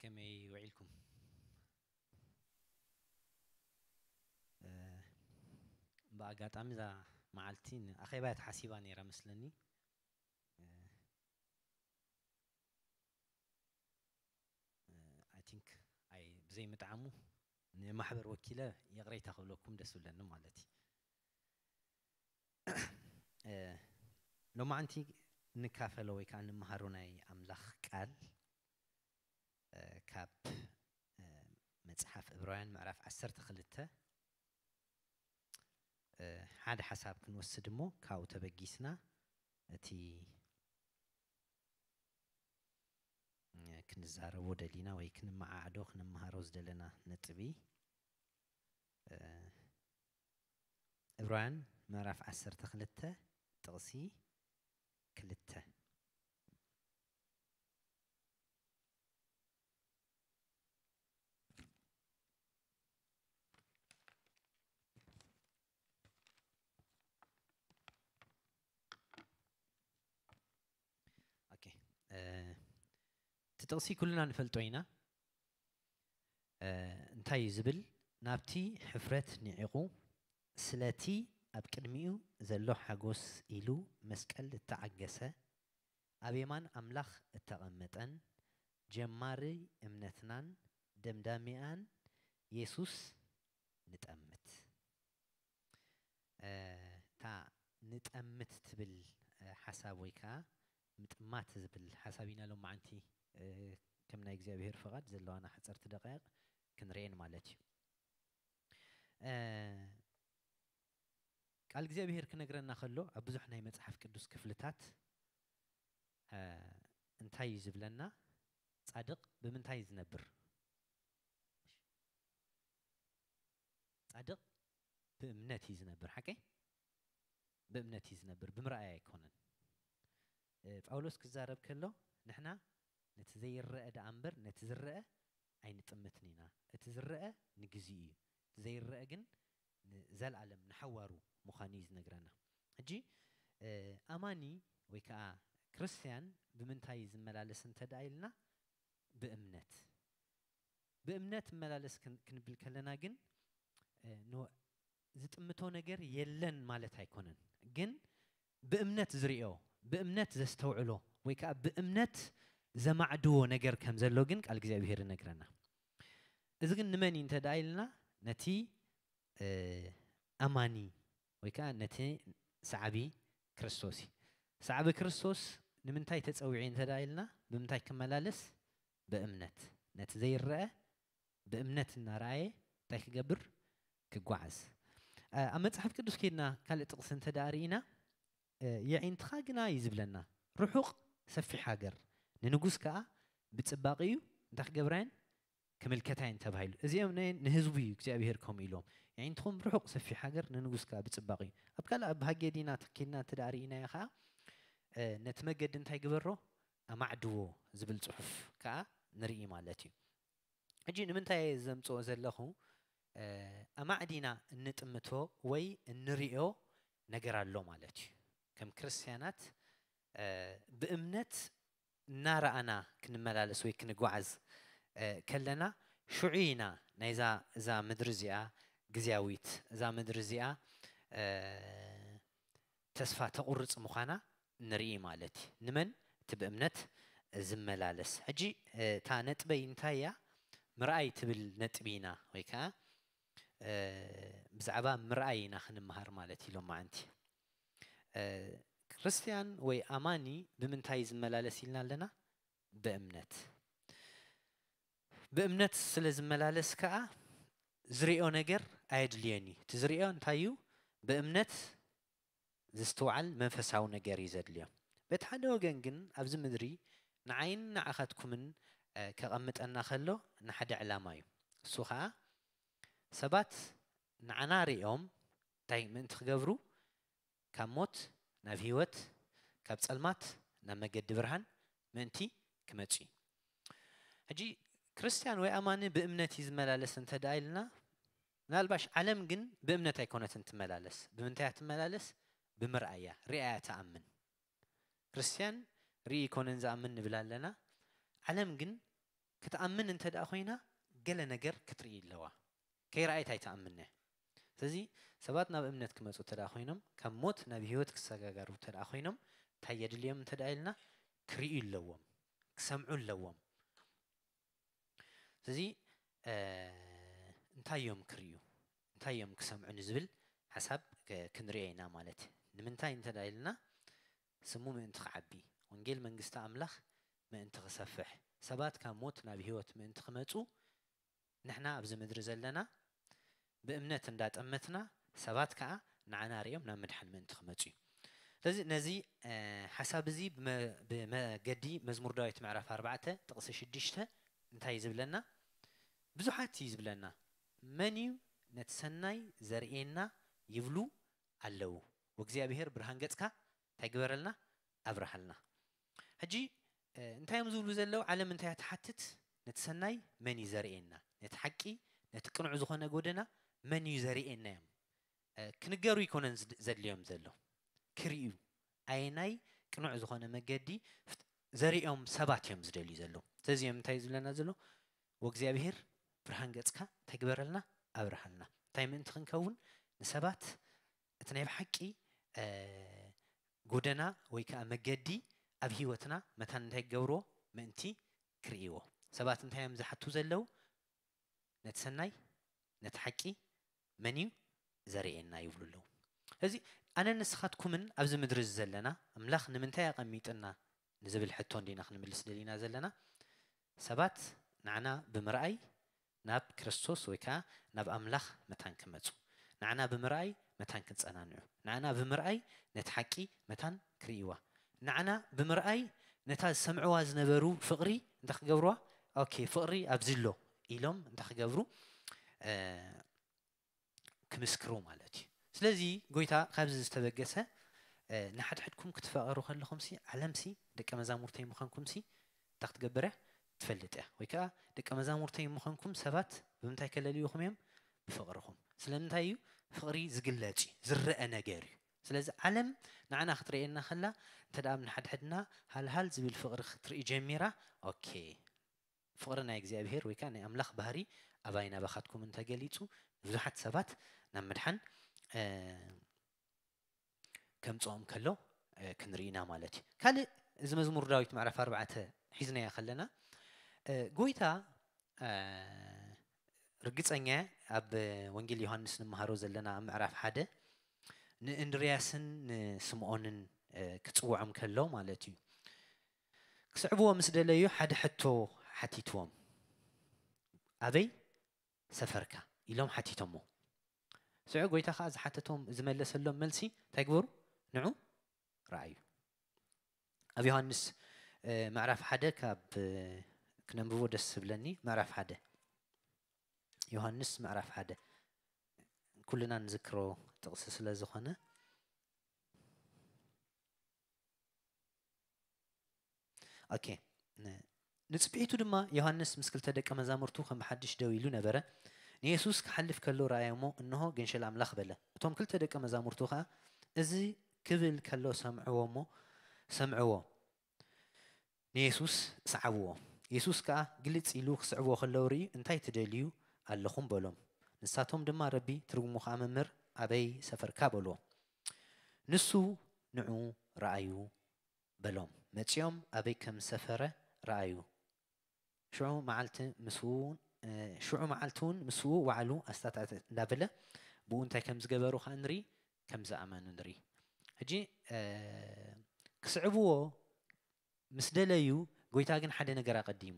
ከመይ ውዒልኩም? እ፣ ብኣጋጣሚ እዛ መዓልቲ ንኣኼባ እያ ተሓሲባ ነይራ መስለኒ። እ፣ እ፣ I think ኣይ ብዘይ ምጥዓሙ ንማሕበር ወኪለ ይቕሬታ ክብለኩም ደስ ዝብለኒ ማለት እዩ። እ፣ ሎማዓንቲ ንካፈሎ ወይ ከዓ ንመሃሮ ናይ ኣምላኽ ቃል፣ እ፣ ካብ፣ እ፣ መጽሓፍ ዕብራውያን ምዕራፍ ዓሰርተ ክልተ፣ እ፣ ሓደ ሓሳብ ክንወስድ እሞ ካብኡ ተበጊስና እቲ፣ እ፣ ክንዛረቦ ደሊና ወይ ክንመዓዕዶ ክንመሃሮ ዝደለና ነጥቢ፣ እ፣ ዕብራውያን ምዕራፍ ዓሰርተ ክልተ ጥቕሲ ክልተ። ኦኬ፣ እ፣ እቲ ጥቕሲ ኩልና ንፈልጦ ኢና። እ፣ እንታይ እዩ ዝብል? ናብቲ ሕፍረት ንዒቑ፣ ስለቲ ኣብ ቅድሚኡ ዘሎ ሓጎስ ኢሉ መስቀል እተዓገሰ፣ ኣብ የማን ኣምላኽ እተቐመጠን ጀማሪ እምነትናን ደምዳሚኣን የሱስ ንጠምት። እ፣ እታ ንጠምት ትብል፣ እ፣ ሓሳብ ወይ ከዓ ምጥማት ዝብል ሓሳብ ኢና ሎማዓንቲ፣ እ፣ ከም ናይ እግዚኣብሔር ፍቓድ ዘለዋና ሓፀርቲ ደቃይቕ ክንርእየን ማለት እዩ። እ፣ ቃል እግዚኣብሔር ክነግረና ከሎ ኣብ ብዙሕ ናይ መጽሓፍ ቅዱስ ክፍልታት፣ እ፣ እንታይ እዩ ዝብለና? ጻድቕ ብምንታይ እዩ ዝነብር? ጻድቕ ብእምነት እዩ ዝነብር። ሓቀይ? ብእምነት እዩ ዝነብር፣ ብምርኣይ ኣይኮነን። እ፣ ጳውሎስ ክዛረብ ከሎ፣ ንሕና ነቲ ዘይረአ ደኣ እምበር ነቲ ዝረአ ኣይንጥምትን ኢና። እቲ ዝረአ ንግዜኡ እዩ፣ እቲ ዘይረአ ግን ንዘለኣለም ንሓዋሩ ምዃኑ እዩ ዝነግረና። ሕጂ፣ እ፣ ኣማኒ ወይ ከዓ ክርስትያን ብምንታይ እዩ ዝመላለስ እንተ ደኣ ኢልና፣ ብእምነት። ብእምነት እመላለስ ክን-፣ ክንብል ከለና ግን፣ እ፣ ን-፣ ዝጥምቶ ነገር የለን ማለት ኣይኮነን። ግን ብእምነት ዝርእዮ፣ ብእምነት ዘስተውዕሎ ወይ ከዓ ብእምነት ዘማዕድዎ ነገር ከም ዘሎ ግን ቃል እግዚኣብሔር ይነግረና። እዚ ግን ንመን እዩ እንተ ደኣ ኢልና፣ ነቲ፣ እ፣ ኣማኒ ወይ ከዓ ነቲ ሰዓቢ ክርስቶስ እዩ። ሰዓቢ ክርስቶስ ንምንታይ ተጸዊዑ እንተ ደኣ ኢልና፣ ብምንታይ ክመላለስ? ብእምነት። ነቲ ዘይረአ ብእምነት እናረኣየ እንታይ ክገብር? ክጓዓዝ። እ፣ ኣብ መጽሓፍ ቅዱስ ከይድና ካልእ ጥቕሲ እንተ ደኣ ርኢና፣ እ፣ የዒንትኻ ግና እዩ ዝብለና፣ ርሑቕ ሰፊሕ ሃገር፣ ንንጉስ ከኣ ብጽባቕኡ እንታይ ክገብራየን? ክምልከታየን ተባሂሉ። እዚኦም ነ-፣ ንህዝቡ እዩ እግዚኣብሔር ከምኡ ኢሎም። የዒንትኹም ርሑቕ ሰፊሕ ሃገር፣ ንንጉስ ከኣ ብጽባቕኡ። ኣብ ካልእ ኣብ ሃጌ ዲና ተኪድና እንተ ደኣ ርኢናዮ ከኣ፣ እ፣ ነቲ መገዲ እንታይ ግበሮ? ኣማዕድዎ ዝብል ጽሑፍ ከኣ ንርኢ ማለት እዩ። ሕጂ ንምንታይ እየ ዘምጽኦ ዘለኹ? እ፣ ኣማዕዲና እንጥምቶ ወይ እንርእዮ ነገር ኣሎ ማለት እዩ። ከም ክርስትያናት፣ እ፣ ብእምነት እናረኣና ክንመላለስ ወይ ክንጓዓዝ፣ እ፣ ከለና፣ ሽዑ ኢና ናይዛ፣ እዛ ምድሪ እዚኣ ግዝያዊት፣ እዛ ምድሪ እዚኣ፣ እ፣ ተስፋ ተቑርጽ ምዃና ንርኢ ማለት እዩ። ንመን? እቲ ብእምነት ዝመላለስ። ሕጂ፣ እ፣ እታ ነጥበይ እንታይ እያ? ምርኣይ ትብል ነጥቢ ኢና፣ ወይ ከኣ፣ እ፣ ብዛዕባ ምርኣይ ኢና ክንመሃር ማለት እዩ ሎማዓንቲ። እ፣ ክርስትያን ወይ ኣማኒ ብምንታይ ዝመላለስ ኢልና ኣለና? ብእምነት። ብእምነት ስለ ዝመላለስ ከኣ ዝርእዮ ነገር ኣየድልዮን እዩ። እቲ ዝርእዮ እንታይ እዩ? ብእምነት ዝስትውዓል መንፈሳዊ ነገር እዩ ዘድልዮ። በቲ ሓደ ወገን ግን ኣብዚ ምድሪ ንዓይን ንዓኻትኩምን፣ እ፣ ከቐምጠና ከሎ ንሓደ ዕላማ እዩ። እሱ ኸኣ ሰባት ንዓና ርእዮም እንታይ ምእንቲ ክገብሩ? ካብ ሞት ናብ ህይወት፣ ካብ ጸልማት ናብ መገዲ ብርሃን ምእንቲ ክመጹ እዩ። ሕጂ ክርስትያን ወይ ኣማኒ ብእምነት እዩ ዝመላለስ እንተ ደኣ ኢልና፣ ምናልባሽ ዓለም ግን ብእምነት ኣይኮነትን ትመላለስ። ብምንታይ እያ ትመላለስ? ብምርኣይ እያ። ሪኣ እያ ትኣምን። ክርስትያን ርኢ ኣይኮነን ዝኣምን ንብል ኣለና። ዓለም ግን ክትኣምን እንተ ደኣ ኮይና፣ ገለ ነገር ክትርኢ ኣለዋ። ከይረኣየት ኣይትኣምን'ያ። ስለዚ ሰባት ናብ እምነት ክመጹ እንተ ደኣ ኮይኖም፣ ካብ ሞት ናብ ህይወት ክሰጋገሩ እንተ ደኣ ኮይኖም፣ እንታይ የድልዮም እንተ ደኣ ኢልና፣ ክርእዩ ኣለዎም፣ ክሰምዑ ኣለዎም። ስለዚ እንታይ እዮም ክርእዩ፣ እንታይ እዮም ክሰምዑ ንዝብል ሓሳብ ክንሪኦ ኢና ማለት እዩ። ንምንታይ እንተ ደኣ ኢልና፣ ስሙ ምእንቲ ክዓቢ፣ ወንጌል መንግስቲ ኣምላኽ ምእንቲ ክሰፍሕ፣ ሰባት ካብ ሞት ናብ ህይወት ምእንቲ ክመጹ፣ ንሕና ኣብዚ ምድሪ ዘለና ብእምነት እንዳጠመትና፣ ሰባት ከኣ ንዓና ርእዮም ናብ ምድሓን ምእንቲ ክመጹ እዩ። ስለዚ ነዚ ሓሳብ እዚ ብመገዲ መዝሙር ዳዊት ምዕራፍ ኣርባዕተ ጥቕሲ ሽዱሽተ እንታይ እዩ ዝብለና? ብዙሓት እዩ ዝብለና፣ መን እዩ ነቲ ሰናይ ዘርእየና ይብሉ ኣለዉ። ወእግዚኣብሔር ብርሃን ገጽካ እንታይ ግበረልና? ኣብርሃልና። ሕጂ እንታይ እዮም ዝብሉ ዘለዉ? ዓለም እንታይ እያ ትሓትት? ነቲ ሰናይ መን እዩ ዘርእየና? ነቲ ሓቂ፣ ነቲ ቅኑዕ ዝኾነ ጎደና መን እዩ ዘርእየና እዮም ክንገሩ ይኮነን ዘድልዮም ዘሎ፣ ክርእዩ። ኣየናይ ቅኑዕ ዝኾነ መገዲ ዘርእዮም ሰባት እዮም ዝደልዩ ዘለዉ። ስለዚ እዮም እንታይ ዝብለና ዘሎ? ወእግዚኣብሔር ብርሃን ገጽካ ተግበረልና፣ ኣብርሃልና። እንታይ ምእንቲ ክንከውን? ንሰባት እቲ ናይ ብሓቂ ጎደና ወይ ከዓ መገዲ ኣብ ህይወትና መታን እንታይ ክገብርዎ? ምእንቲ ክርእይዎ። ሰባት እንታይ እዮም ዝሓቱ ዘለዉ? ነቲ ሰናይ፣ ነቲ ሓቂ መን እዩ ዘርእየና ይብሉ ኣለዉ። ስለዚ ኣነ ንስኻትኩምን ኣብዚ ምድሪ እዚ ዘለና ኣምላኽ ንምንታይ ኣቐሚጥና ንዝብል ሕቶ እንዲና ክንምልስ ደሊና ዘለና። ሰባት ንዓና ብምርኣይ ናብ ክርስቶስ ወይ ከዓ ናብ ኣምላኽ መታን ክመጹ፣ ንዓና ብምርኣይ መታን ክጸናንዑ፣ ንዓና ብምርኣይ ነቲ ሓቂ መታን ክርእይዋ፣ ንዓና ብምርኣይ ነታ ዝሰምዕዋ ዝነበሩ ፍቕሪ እንታይ ክገብርዋ? ኦኬ፣ ፍቕሪ ኣብዚ ኣሎ ኢሎም እንታይ ክገብሩ? ክምስክሩ ማለት እዩ። ስለዚ ጎይታ ካብዚ ዝተበገሰ ንሓድሕድኩም ክትፈቐሩ ከለኹምሲ ዓለምሲ ደቀ መዛሙርተይ ምዃንኩምሲ እንታይ ክትገብር እያ? ትፈልጥ እያ። ወይ ከዓ ደቀ መዛሙርተይ ምዃንኩም ሰባት ብምንታይ ከለልዩኹም እዮም? ብፍቕርኹም። ስለምንታይ እዩ? ፍቕሪ ዝግለጽ እዩ፣ ዝረአ ነገር እዩ። ስለዚ ዓለም ንዓና ክትርእየና ከላ እንተ ደኣ ንሓድሕድና ሃልሃል ዝብል ፍቕሪ ክትርኢ ጀሚራ፣ ኦኬ፣ ፍቕሪ ናይ እግዚኣብሔር ወይ ከዓ ናይ ኣምላኽ ባህሪ ኣባይን ኣባኻትኩምን ተገሊጹ ንብዙሓት ሰባት ናብ ምድሓን ከምጽኦም ከሎ ክንርኢ ኢና ማለት እዩ። ካልእ እዚ መዝሙር ዳዊት ምዕራፍ ኣርባዕተ ሒዝናዮ ከለና ጎይታ ርግጸኛ ኣብ ወንጌል ዮሃንስ ንመሃሮ ዘለና ኣብ ምዕራፍ ሓደ ንእንድርያስን ንስምኦንን ክጽውዖም ከሎ ማለት እዩ። ክስዕብዎ ምስ ደለዩ ሓደ ሕቶ ሓቲትዎም። ኣበይ ሰፈርካ ኢሎም ሓቲቶሞ። ስዑ ጎይታ ከኣ ዝሓተቶም ዝመለሰሎም መልሲ እንታይ ግበሩ? ንዑ ረኣዩ። ኣብ ዮሃንስ ምዕራፍ ሓደ ካብ ክነንብቦ ደስ ዝብለኒ ምዕራፍ ሓደ ዮሃንስ ምዕራፍ ሓደ ኩልና ንዝክሮ ጥቕሲ ስለ ዝኾነ ኦኬ ንጽብሒቱ ድማ ዮሃንስ ምስ ክልተ ደቀ መዛሙርቱ ከም ሓድሽ ደው ኢሉ ነበረ። ንየሱስ ክሓልፍ ከሎ ረኣዮሞ፣ እንሆ ገንሸል ኣምላኽ በለ። እቶም ክልተ ደቀ መዛሙርቱ ኸኣ እዚ ክብል ከሎ ሰምዕዎ እሞ ሰምዕዎ፣ ንየሱስ ሰዓብዎ። የሱስ ከኣ ግልጽ ኢሉ ክስዕብዎ ከለዉ ርእዩ፣ እንታይ ትደልዩ ኣለኹም በሎም። ንሳቶም ድማ ረቢ፣ ትርጉሙ ኸኣ መምህር፣ ኣበይ ሰፈርካ በልዎ። ንሱ ንዑ ረኣዩ በሎም። መጺኦም ኣበይ ከም ዝሰፈረ ረኣዩ። ሽዑ መዓልቲ ምስኡ ሽዑ መዓልቲ እውን ምስኡ ዋዕሉ ኣስታት እንዳበለ ብኡ እንታይ ከም ዝገበሩ ከዓ ንርኢ ከም ዝኣመኑ ንርኢ። ሕጂ ክስዕብዎ ምስ ደለዩ ጎይታ ግን ሓደ ነገር ኣቐዲሙ።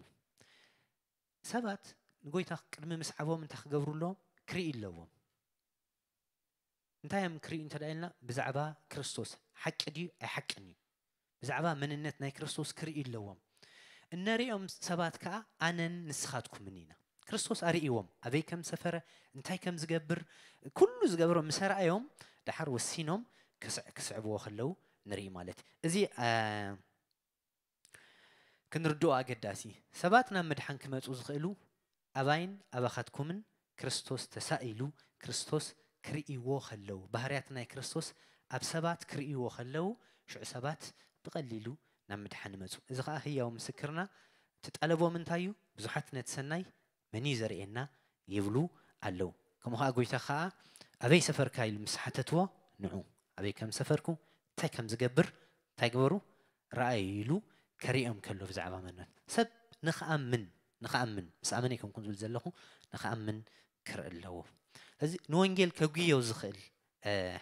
ሰባት ንጎይታ ቅድሚ ምስዓቦም እንታይ ክገብሩ ኣለዎም? ክርኢ ኣለዎም። እንታይ እዮም ክርእዩ እንተ ኢልና ብዛዕባ ክርስቶስ ሓቂ ድዩ ኣይሓቅን እዩ። ብዛዕባ መንነት ናይ ክርስቶስ ክርእዩ ኣለዎም። እነሪኦም ሰባት ከዓ ኣነን ንስኻትኩምን ኢና። ክርስቶስ ኣርእዎም ኣበይ ከም ሰፈረ እንታይ ከም ዝገብር ኩሉ ዝገብሮ ምስ ኣርኣዮም ደሓር ወሲኖም ክስዕብዎ ከለዉ ንርኢ ማለት እዩ። እዚ ክንርድኦ ኣገዳሲ ሰባት ናብ ምድሓን ክመጹ ዝኽእሉ ኣባይን ኣባኻትኩምን ክርስቶስ ተሳኢሉ ክርስቶስ ክርእይዎ ከለዉ ባህርያት ናይ ክርስቶስ ኣብ ሰባት ክርእይዎ ከለዉ ሽዑ ሰባት ብቐሊሉ ናብ ምድሓን ይመጹ። እዚ ኸኣ ህያው ምስክርና እቲ ጠለቦም እንታይ እዩ? ብዙሓት ነቲ ሰናይ መን እዩ ዘርእየና ይብሉ ኣለዉ። ከምኡ ኸዓ ጎይታ ኸዓ ኣበይ ሰፈርካ ኢሉ ምስ ሓተትዎ፣ ንዑ ኣበይ ከም ሰፈርኩ፣ እንታይ ከም ዝገብር፣ እንታይ ግበሩ፣ ረኣዩ ኢሉ ከርእዮም ከሎ ብዛዕባ መንነት ሰብ ንኽኣምን፣ ንኽኣምን፣ ምስ ኣመነ ኣይኮንኩን ዝብል ዘለኹ፣ ንኽኣምን ክርኢ ኣለዎ። ስለዚ ንወንጌል ከጉዮ ዝኽእል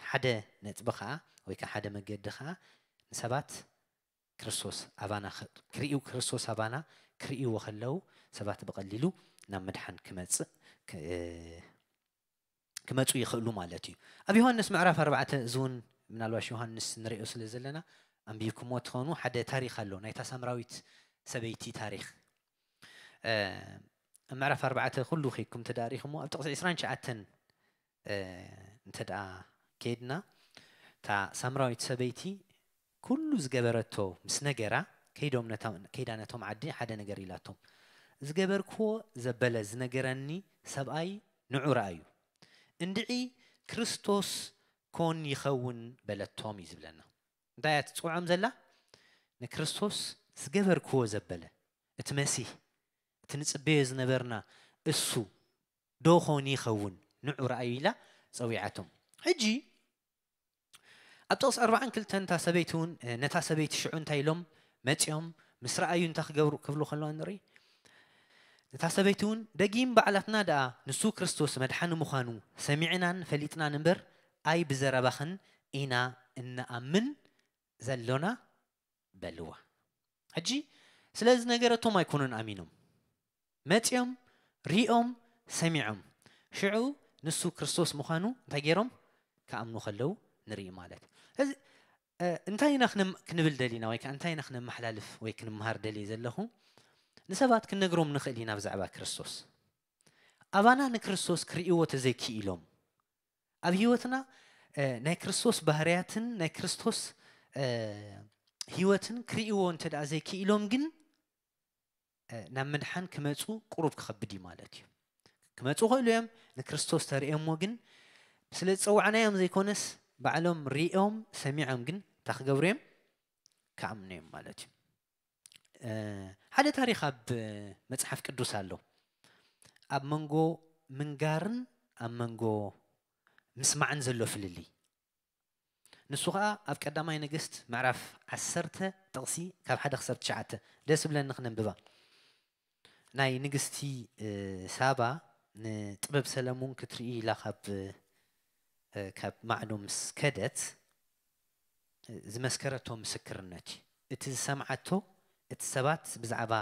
ሓደ ነጥቢ ኸዓ ወይ ከዓ ሓደ መገዲ ኸዓ ንሰባት ክርስቶስ ኣባና ክርእዩ፣ ክርስቶስ ኣባና ክርእይዎ ከለዉ ሰባት ብቐሊሉ ናብ ምድሓን ክመጽእ ክመጹ ይኽእሉ ማለት እዩ። ኣብ ዮሃንስ ምዕራፍ ኣርባዕተ፣ እዚ እውን ምናልባሽ ዮሃንስ ንሪኦ ስለ ዘለና ኣንቢብኩምዎ ትኾኑ፣ ሓደ ታሪኽ ኣሎ፣ ናይታ ሳምራዊት ሰበይቲ ታሪኽ። ምዕራፍ ኣርባዕተ ኩሉ ኺድኩም ተዳሪኹሞ ኣብ ጥቕሲ ዕስራን ትሽዓተን እንተ ደኣ ከይድና፣ እታ ሳምራዊት ሰበይቲ ኩሉ ዝገበረቶ ምስ ነገራ፣ ከይዶም ነታ፣ ከይዳ ነቶም ዓዲ ሓደ ነገር ኢላቶም። ዝገበርክዎ ዘበለ ዝነገረኒ ሰብኣይ ንዑ ረኣዩ። እንድዒ ክርስቶስ ኮን ይኸውን በለቶም እዩ ዝብለና። እንታይ እያ ትጽውዖም ዘላ? ንክርስቶስ ዝገበርክዎ ዘበለ፣ እቲ መሲህ፣ እቲ ንጽበዮ ዝነበርና እሱ ዶ ኾን ይኸውን ንዑ ረኣዩ ኢላ ጸዊዓቶም። ሕጂ ኣብ ጥቕሲ ኣርባዓን ክልተን እታ ሰበይቲ እውን፣ ነታ ሰበይቲ ሽዑ እንታይ ኢሎም መጺኦም ምስ ረኣዩ እንታይ ክገብሩ ክብሉ ከለዋ ንርኢ። ነታ ሰበይቲ እውን ደጊም ባዕላትና ደኣ ንሱ ክርስቶስ መድሓኒ ምዃኑ ሰሚዕናን ፈሊጥናን እምበር ኣይ ብዘረባኽን ኢና እንኣምን ዘሎና በልዋ። ሕጂ ስለዚ ነገረቶም ኣይኮኑን ኣሚኖም። መጺኦም ሪኦም ሰሚዖም ሽዑ ንሱ ክርስቶስ ምዃኑ እንታይ ገይሮም ክኣምኑ ከለዉ ንርኢ ማለት እዩ። ስለዚ እንታይ ኢና ክንብል ደሊና ወይ ከዓ እንታይ ኢና ክነመሓላልፍ ወይ ክንመሃር ደልየ ዘለኹ? ንሰባት ክንነግሮም ንኽእል ኢና ብዛዕባ ክርስቶስ። ኣባና ንክርስቶስ ክርእይዎ ተዘይክኢሎም ኣብ ህይወትና ናይ ክርስቶስ ባህርያትን ናይ ክርስቶስ ህይወትን ክርእይዎ እንተ ደኣ ዘይክኢሎም ግን ናብ ምድሓን ክመፁ ቁሩብ ክኸብድ እዩ ማለት እዩ። ክመፁ ክእሉ እዮም፣ ንክርስቶስ ተርእዮሞ ግን ስለ ዝፀዋዕናዮም ዘይኮነስ ባዕሎም ሪኦም ሰሚዖም ግን እንታይ ክገብሩ እዮም? ክኣምኑ እዮም ማለት እዩ። ሓደ ታሪኽ ኣብ መጽሓፍ ቅዱስ ኣሎ። ኣብ መንጎ ምንጋርን ኣብ መንጎ ምስማዕን ዘሎ ፍልልይ። ንሱ ኸኣ ኣብ ቀዳማይ ነገስት ምዕራፍ ዓሰርተ ጥቕሲ ካብ ሓደ ክሳብ ትሽዓተ ደስ ብለኒ ክነንብባ። ናይ ንግስቲ ሳባ ንጥበብ ሰለሙን ክትርኢ ኢላ ካብ ካብ ማዕዶ ምስ ከደት ዝመስከረቶ ምስክርነት እዩ። እቲ ዝሰምዓቶ፣ እቲ ሰባት ብዛዕባ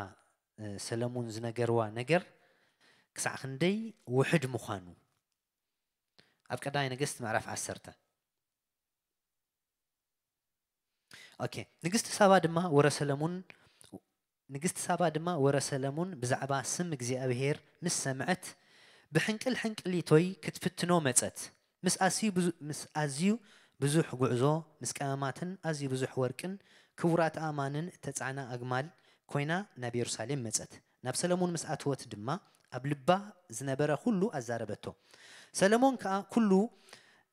ሰለሙን ዝነገርዋ ነገር ክሳዕ ክንደይ ውሕድ ምዃኑ ኣብ ቀዳማይ ነገስት ምዕራፍ ዓሰርተ። ኦኬ፣ ንግስቲ ሳባ ድማ ወረ ሰለሙን ንግስቲ ሳባ ድማ ወረ ሰለሙን ብዛዕባ ስም እግዚኣብሔር ምስ ሰምዐት ብሕንቅል ሕንቅሊቶይ ክትፍትኖ መጸት። ምስ ኣዝዩ ብዙ- ምስ ኣዝዩ ብዙሕ ጉዕዞ ምስ ቀመማትን ኣዝዩ ብዙሕ ወርቅን ክቡራት ኣእማንን እተጻዕና ኣግማል ኮይና ናብ የሩሳሌም መጸት። ናብ ሰለሙን ምስ ኣተወት ድማ ኣብ ልባ ዝነበረ ኩሉ ኣዛረበቶ። ሰለሞን ከኣ ኩሉ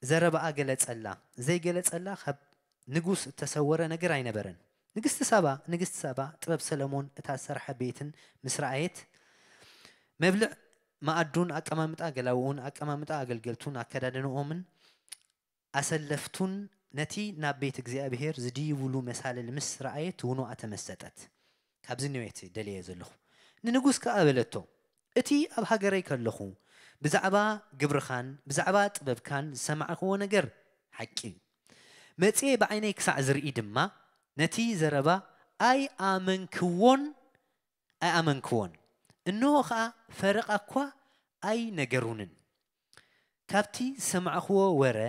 ዘረባኣ ገለጸላ፣ ዘይገለጸላ ካብ ንጉስ እተሰወረ ነገር ኣይነበረን። ንግስቲ ሳባ ንግስቲ ሳባ ጥበብ ሰለሞን እታ ዝሰርሐ ቤትን ምስ ረኣየት፣ መብልዕ መኣዱን ኣቀማምጣ ገላውኡን ኣቀማምጣ ኣገልገልቱን ኣከዳድንኦምን ኣሰለፍቱን ነቲ ናብ ቤት እግዚኣብሔር ዝድይብሉ መሳልል ምስ ረኣየት ውኖኣ ተመሰጠት። ካብዚ ንቤት ደልየ ዘለኹ። ንንጉስ ከኣ በለቶ፣ እቲ ኣብ ሃገረይ ከለኹ ብዛዕባ ግብርኻን ብዛዕባ ጥበብካን ዝሰማዕክዎ ነገር ሓቂ እዩ። መጺኤ ብዓይነይ ክሳዕ ዝርኢ ድማ ነቲ ዘረባ ኣይኣመንክዎን ኣይኣመንክዎን። እንሆ ኸኣ ፈረቓ እኳ ኣይነገሩንን። ካብቲ ዝሰማዕክዎ ወረ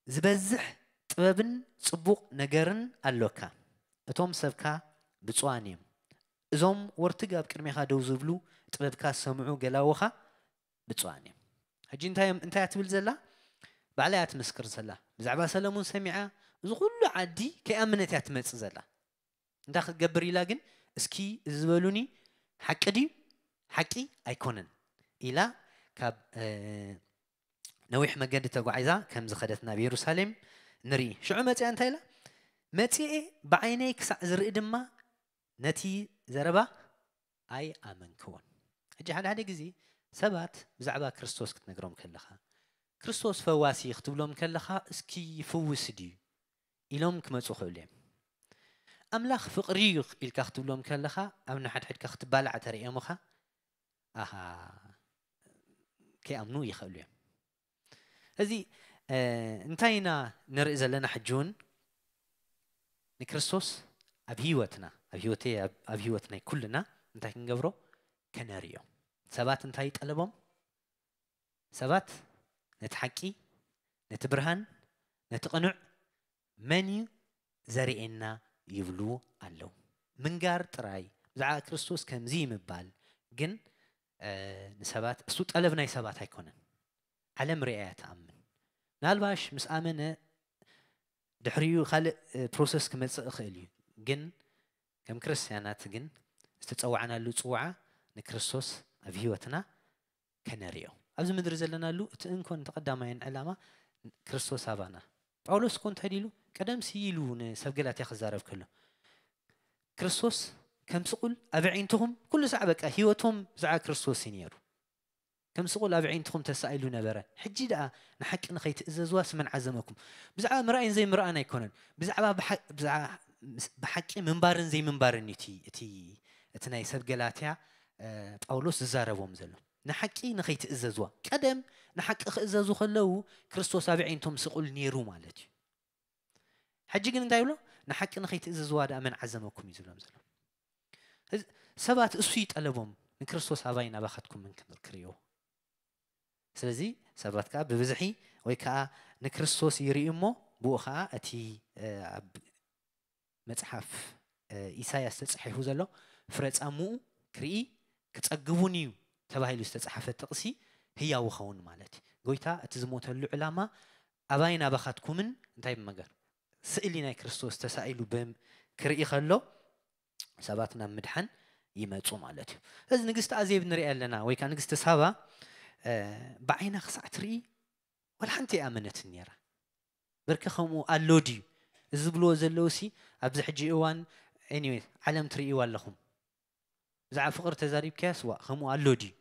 ዝበዝሕ ጥበብን ጽቡቕ ነገርን ኣሎካ። እቶም ሰብካ ብፁዓን እዮም። እዞም ወርትግ ኣብ ቅድሜኻ ደው ዝብሉ ጥበብካ ዝሰምዑ ገላውኻ ብፁዓን እዮም። ሕጂ እንታይ እዮም- እንታይ እያ ትብል ዘላ? ባዕላ እያ ትምስክር ዘላ። ብዛዕባ ሰለሙን ሰሚዓ እዚ ኩሉ ዓዲ ከይኣመነት እያ ትመጽእ ዘላ። እንታይ ክትገብር ኢላ ግን እስኪ እዚ ዝበሉኒ ሓቂ ድዩ ሓቂ ኣይኮነን ኢላ ካብ ነዊሕ መገዲ ተጓዒዛ ከም ዝኸደት ናብ የሩሳሌም ንርኢ። ሽዑ መጺኣ እንታይ ኢላ? መጺኤ ብዓይነይ ክሳዕ ዝርኢ ድማ ነቲ ዘረባ ኣይኣመንክዎን። ሕጂ ሓደ ሓደ ግዜ ሰባት ብዛዕባ ክርስቶስ ክትነግሮም ከለኻ፣ ክርስቶስ ፈዋሲ ክትብሎም ከለኻ፣ እስኪ ይፍውስ ድዩ ኢሎም ክመጹ ክእሉ እዮም። ኣምላኽ ፍቕሪ እዩ ኢልካ ክትብሎም ከለኻ፣ ኣብ ንሓድሕድካ ክትባላዕ ተርእዮምኻ፣ ኣሃ፣ ከይኣምኑ ይኽእሉ እዮም። እዚ እንታይ ኢና ንርኢ ዘለና? ሕጂ እውን ንክርስቶስ ኣብ ህይወትና፣ ኣብ ህይወተይ፣ ኣብ ህይወት ናይ ኩልና እንታይ ክንገብሮ? ከነርእዮ። ሰባት እንታይ ይጠለቦም? ሰባት ነቲ ሓቂ፣ ነቲ ብርሃን፣ ነቲ ቅኑዕ መን እዩ ዘርእየና ይብሉ ኣለዉ። ምንጋር ጥራይ፣ ብዛዕባ ክርስቶስ ከምዚ ምባል ግን ንሰባት፣ እሱ ጠለብ ናይ ሰባት ኣይኮነን። ዓለም ርእያ እያ ትኣምን። ምናልባሽ ምስ ኣመነ ድሕሪኡ ካልእ ፕሮሰስ ክመጽእ ይኽእል እዩ። ግን ከም ክርስትያናት ግን ዝተጸዋዕናሉ ጽውዓ ንክርስቶስ ኣብ ህይወትና ከነርእዮ። ኣብዚ ምድሪ ዘለናሉ እቲ እንኮን እቲ ቀዳማይን ዕላማ ክርስቶስ ኣባና። ጳውሎስ እኮ እንታይ ኢሉ? ቀደም ሲ ኢሉ ንሰብ ገላትያ ክዛረብ ከሎ፣ ክርስቶስ ከም ስቑል ኣብ ኣዒንትኹም ኩሉ ሳዕ በቃ ህይወቶም ብዛዕባ ክርስቶስ እዩ ነይሩ። ከም ስቑል ኣብ ኣዒንትኹም ተሳኢሉ ነበረ። ሕጂ ደኣ ንሓቂ ንኸይትእዘዝዋስ መን ዓዘመኩም? ብዛዕባ ምርኣይን ዘይምርኣን ኣይኮነን። ብዛዕባ ብሓ-፣ ብዛዕባ ምስ-፣ ብሓቂ ምንባርን ዘይምንባርን እዩ እቲ፣ እቲ፣ እቲ ናይ ሰብ ገላትያ፣ እ፣ ጳውሎስ ዝዛረቦም ዘሎ። ንሓቂ ንኸይትእዘዝዋ። ቀደም ንሓቂ ክእዘዙ ከለዉ ክርስቶስ ኣብ ኣዒንቶም ስቑል ነይሩ ማለት እዩ። ሕጂ ግን እንታይ ይብሎ? ንሓቂ ንኸይትእዘዝዋ ደኣ መን ዓዘመኩም እዩ ዝብሎም ዘሎ። እዚ ሰባት እሱ ይጠለቦም፣ ንክርስቶስ ኣባይ ናባኻትኩም ምን ክን-፣ ክርእይዎ። ስለዚ ሰባት ከኣ ብብዝሒ ወይ ከኣ ንክርስቶስ ይርእዩ እሞ ብኡ ከኣ እቲ፣ እ፣ ኣብ መጽሓፍ፣ እ፣ ኢሳያስ ተጻሒፉ ዘሎ ፍረ ጻምኡ ክርኢ ክጸግቡን እዩ ተባሂሉ ዝተጻሓፈ ጥቕሲ ህያው ይኸውን ማለት እዩ። ጎይታ እቲ ዝሞተሉ ዕላማ ኣባይ ናባኻትኩምን እንታይ ብምገር ስእሊ ናይ ክርስቶስ ተሳኢሉ ብም-፣ ክርኢ ከሎ ሰባት ናብ ምድሓን ይመጹ ማለት እዩ። እዚ ንግስቲ ኣዜብ ንሪኣ ኣለና ወይ ከኣ ንግስቲ ሳባ፣ እ፣ ብዓይና ክሳዕ ትርኢ ዋላ ሓንቲ ኣይኣመነትን ነይራ። በርከ ከምኡ ኣሎ ድዩ? እዚ ዝብልዎ ዘለዉ ሲ ኣብዚ ሕጂ እዋን፣ ኤኒዌይ፣ ዓለም ትርእይዋ ኣለኹም። ብዛዕባ ፍቕሪ ተዛሪብካያስ ዋ ከምኡ ኣሎ ድዩ?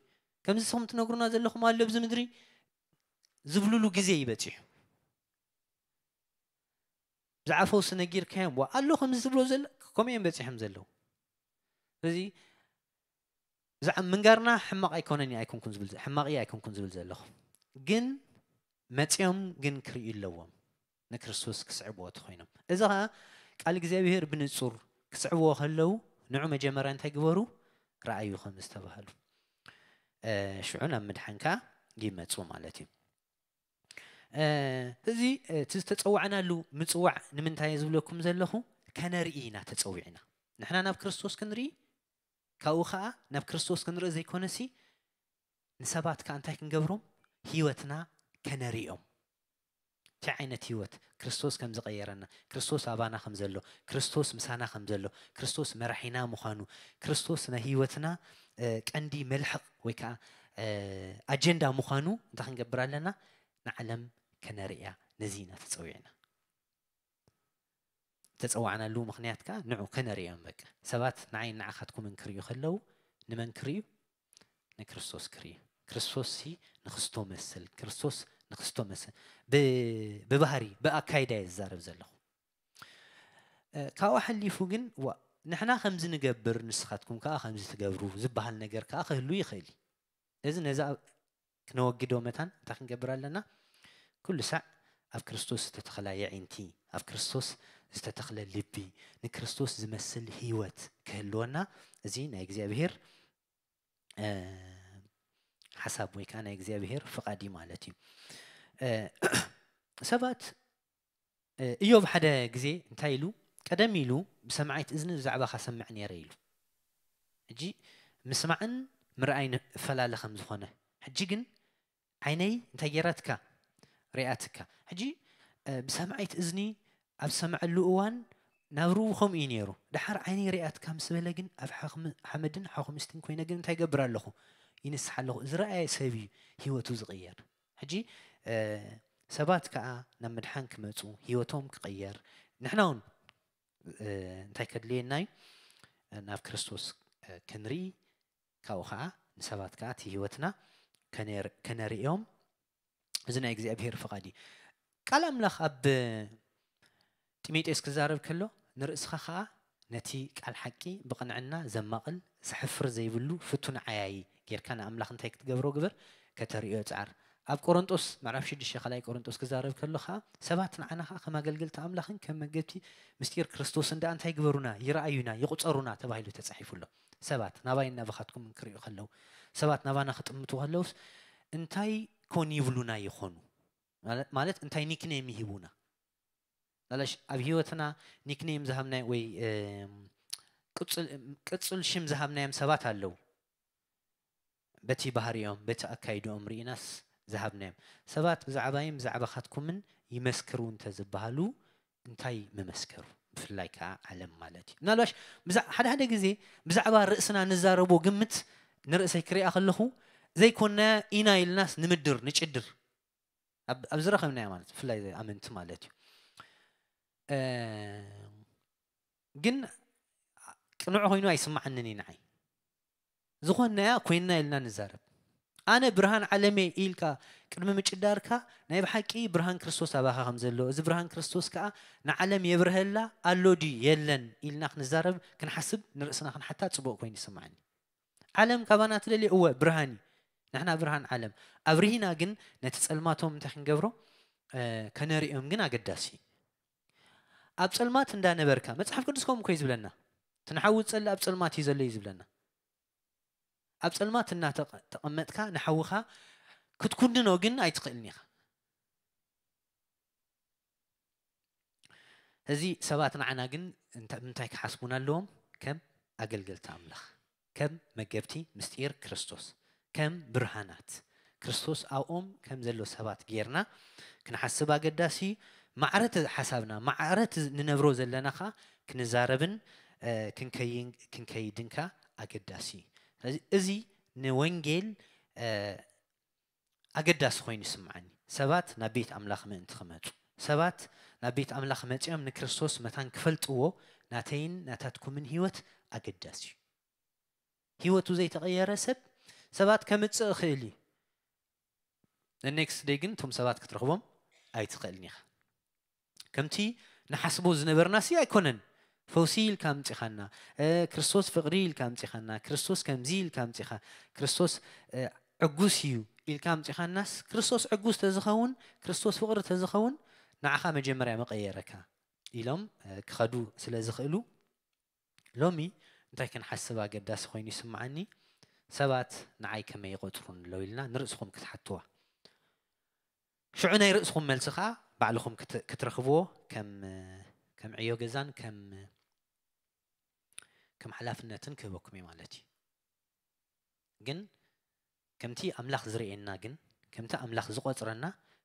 ከምዚ ስኹም ትነግሩና ዘለኹም ኣሎ ኣብዚ ምድሪ ዝብሉሉ ግዜ እዩ በጺሑ። ብዛዕባ ፈውሲ ነጊርካዮም ዋ ኣሎ ከምዚ ዝብሎ ዘሎ፣ ከምኡ እዮም በጺሖም ዘለዉ። ስለዚ ብዛዕባ ምንጋርና ሕማቕ ኣይኮነን ኣይኮንኩን ዝብል ዘ-፣ ሕማቕ እዩ ኣይኮንኩን ዝብል ዘለኹ። ግን መጺኦም ግን ክርእዩ ኣለዎም። ንክርስቶስ ክስዕብዎ ተኾይኖም። እዚ ኸኣ ቃል እግዚኣብሔር ብንጹር ክስዕብዎ ከለዉ ንዑ መጀመርያ እንታይ ግበሩ? ረኣዩ ከም ዝተባህሉ። እ፣ ሽዑ ናብ ምድሓን ከኣ ይመጹ ማለት እዩ። እ፣ እዚ፣ እ፣ እቲ ዝተጸዋዕናሉ ምጽዋዕ ንምንታይ እየ ዝብለኩም ዘለኹ? ከነርኢ ኢና ተጸዊዕና። ንሕና ናብ ክርስቶስ ክንርኢ፣ ካብኡ ኸኣ ናብ ክርስቶስ ክንርኢ ዘይኮነሲ፣ ንሰባት ከኣ እንታይ ክንገብሮም? ህይወትና ከነርእዮም። እንታይ ዓይነት ህይወት? ክርስቶስ ከም ዝቐየረና፣ ክርስቶስ ኣባና ከም ዘሎ፣ ክርስቶስ ምሳና ከም ዘሎ፣ ክርስቶስ መራሒና ምዃኑ፣ ክርስቶስ ናይ ህይወትና፣ እ፣ ቀንዲ መልሕቕ ወይ ከኣ፣ እ፣ ኣጀንዳ ምዃኑ እንታይ ክንገብር ኣለና? ንዓለም ከነርእያ ነዚ ኢና ተጸዊዕና። ዝተጸዋዕናሉ ምኽንያት ከኣ ንዑ ከነርእዮም በቃ። ሰባት ንዓይን ንዓኻትኩምን ክርእዩ ከለዉ ንመን ክርእዩ? ንክርስቶስ ክርእዩ። ክርስቶስሲ ንኽስቶ መስል፣ ክርስቶስ ንኽስቶ መስል። ብ-፣ ብባህሪ፣ ብኣካይዳ እየ ዝዛረብ ዘለኹ። እ፣ ካብኡ ሓሊፉ ግን፣ ዋ፣ ንሕና ከምዚ ንገብር፣ ንስኻትኩም ከኣ ከምዚ ትገብሩ ዝበሃል ነገር ከኣ ክህሉ ይኽእል እዩ። እዚ ነዚ ኣብ-፣ ክነወግዶ መታን እንታይ ክንገብር ኣለና? ኩሉ ሳዕ ኣብ ክርስቶስ ዝተተኽለ የዒንቲ፣ ኣብ ክርስቶስ ዝተተኽለ ልቢ፣ ንክርስቶስ ዝመስል ህይወት ክህልወና፣ እዚ ናይ እግዚኣብሔር፣ እ፣ ሓሳብ ወይ ከኣ ናይ እግዚኣብሔር ፍቓድ እዩ ማለት እዩ። እ፣ ሰባት፣ እ፣ እዮብ ሓደ ግዜ እንታይ ኢሉ? ቀደም ኢሉ ብሰማዒት እዝኒ ብዛዕባኻ ሰምዕ ነይረ ኢሉ። ሕጂ ምስማዕን ምርኣይን እፈላለ ከም ዝኾነ፣ ሕጂ ግን ዓይነይ እንታይ ገይራትካ? ሪኣትካ። ሕጂ፣ እ፣ ብሰማዒት እዝኒ ኣብ ዝሰምዐሉ እዋን ናብርኡ ከምኡ እዩ ነይሩ። ደሓር ዓይነይ ሪኣትካ ምስ በለ ግን ኣብ ሓኽሚ-፣ ሓመድን ሓኹሚስትን ኮይነ ግን እንታይ ይገብር ኣለኹ? ይንስሕ ኣለኹ። ዝረኣየ ሰብ እዩ ህይወቱ ዝቕየር። ሕጂ፣ እ፣ ሰባት ከኣ ናብ ምድሓን ክመጹ፣ ህይወቶም ክቕየር፣ ንሕና እውን፣ እ፣ እንታይ ከድልየና እዩ? ናብ ክርስቶስ፣ እ፣ ክንርኢ፣ ካብኡ ከዓ ንሰባት ከዓ እቲ ህይወትና ከነር- ከነርእዮም። እዚ ናይ እግዚኣብሔር ፍቓድ እዩ። ቃል ኣምላኽ ኣብ ጢሞቴዎስ ክዛረብ ከሎ፣ ንርእስኻ ኸኣ ነቲ ቃል ሓቂ ብቕንዕና ዘማቕል፣ ዘሕፍር ዘይብሉ ፍቱን ዓያዪ ጌርካ ንኣምላኽ እንታይ ክትገብሮ ግበር? ከተርእዮ ጽዓር። ኣብ ቆሮንጦስ ምዕራፍ ሽዱሽተ ካልኣይ ቆሮንጦስ ክዛረብ ከሎ ኸኣ፣ ሰባት ንዓና ኸኣ ከም ኣገልገልቲ ኣምላኽን ከም መገብቲ ምስጢር ክርስቶስን ደኣ እንታይ ግበሩና? ይረኣዩና፣ ይቑጸሩና ተባሂሉ ተጻሒፉ ኣሎ። ሰባት ናባይን ናባኻትኩምን ክርእዩ ከለዉ፣ ሰባት ናባና ክጥምቱ ከለዉስ እንታይ ኮን ይብሉና ይኾኑ? ማለት- ማለት እንታይ ኒክኔም ይሂቡና? ማለሽ ኣብ ህይወትና ኒክኔም ዝሃብናዮ ወይ እም፣ ቅጽል- ቅጽል ሽም ዝሃብናዮም ሰባት ኣለዉ። በቲ ባህሪኦም፣ በቲ ኣካይድኦም ርኢናስ ዝሃብናዮም። ሰባት ብዛዕባይን ብዛዕባኻትኩምን ይመስክሩ እንተዝበሃሉ እንታይ ምመስከሩ? ብፍላይ ከዓ ዓለም ማለት እዩ። ምናልባሽ ብዛ- ሓደ ሓደ ግዜ ብዛዕባ ርእስና ንዛረቦ ግምት ንርእሰይ ክሪኣ ከለኹ ዘይኮንናያ ኢና ኢልናስ ንምድር ንጭድር ኣብ- ኣብ ዝረኸብናያ ማለት ብፍላይ ኣመንቲ ማለት እዩ። ግን ቅኑዕ ኮይኑ ኣይስማዓንን እዩ ንዓይ። ዝኾንናያ ኮይንና ኢልና ንዛረብ። ኣነ ብርሃን ዓለመይ ኢልካ ቅድሚ ምጭዳርካ ናይ ብሓቂ ብርሃን ክርስቶስ ኣባኻ ከም ዘሎ፣ እዚ ብርሃን ክርስቶስ ከዓ ንዓለም የብርሀላ ኣሎ ድዩ የለን ኢልና ክንዛረብ ክንሓስብ ንርእስና ክንሓታ ጽቡቕ ኮይኑ ይስምዓኒ። ዓለም ካባና ትደልዮ እወ ብርሃን እዩ። ንሕና ብርሃን ዓለም ኣብርሂና ግን ነቲ ጸልማቶም እንታይ ክንገብሮ ከነርእዮም ግን ኣገዳሲ እዩ። ኣብ ጸልማት እንዳነበርካ መጽሓፍ ቅዱስ ከምኡ እኮ እዩ ዝብለና። እቲ ንሓዊ ዝጸሊ ኣብ ጸልማት እዩ ዘሎ እዩ ዝብለና። ኣብ ጸልማት እናተቐመጥካ ንሓውኻ ክትኩንኖ ግን ኣይትኽእልን ኢኻ። እዚ ሰባት ንዓና ግን እንታይ ክሓስቡና ኣለዎም? ከም ኣገልገልቲ ኣምላኽ፣ ከም መገብቲ ምስጢር ክርስቶስ፣ ከም ብርሃናት ክርስቶስ ኣብኦም ከም ዘሎ ሰባት ጌርና ክንሓስብ ኣገዳሲ እዩ። ማዕረት ሓሳብና ማዕረት ንነብሮ ዘለና ኸዓ ክንዛረብን ክንከይድን ከኣ ኣገዳሲ እዩ። ስለዚ እዚ ንወንጌል ኣገዳሲ ኮይኑ ይስምዓኒ። ሰባት ናብ ቤት ኣምላኽ ምእንቲ ክመጹ፣ ሰባት ናብ ቤት ኣምላኽ መጺኦም ንክርስቶስ መታን ክፈልጥዎ ናተይን ናታትኩምን ህይወት ኣገዳሲ እዩ። ህይወቱ ዘይተቐየረ ሰብ ሰባት ከምጽእ ይኽእል እዩ። ኔክስት ደይ ግን እቶም ሰባት ክትረኽቦም ኣይትኽእልን ኢኻ። ከምቲ ንሓስቦ ዝነበርና ሲ ኣይኮነን። ፈውሲ ኢልካ ኣምጺኻና፣ ክርስቶስ ፍቕሪ ኢልካ ኣምጺኻና፣ ክርስቶስ ከምዚ ኢልካ ኣምጺኻ፣ ክርስቶስ ዕጉስ እዩ ኢልካ ኣምጺኻናስ፣ ክርስቶስ ዕጉስ ተዝኸውን፣ ክርስቶስ ፍቕሪ ተዝኸውን ንዓኻ መጀመርያ መቐየረካ ኢሎም ክኸዱ ስለ ዝኽእሉ፣ ሎሚ እንታይ ክንሓስብ ኣገዳሲ ኮይኑ ይስምዓኒ? ሰባት ንዓይ ከመይ ይቖጽሩኒ ኣለዉ ኢልና ንርእስኹም ክትሓትዋ። ሽዑ ናይ ርእስኹም መልሲ ኸኣ ባዕልኹም ክትረኽብዎ ከም ዕዮ ገዛን ከም ሓላፍነትን ክህበኩም እየ ማለት እዩ። ግን ከምቲ ኣምላኽ ዝርእየና ግን ከምቲ ኣምላኽ ዝቖጽረና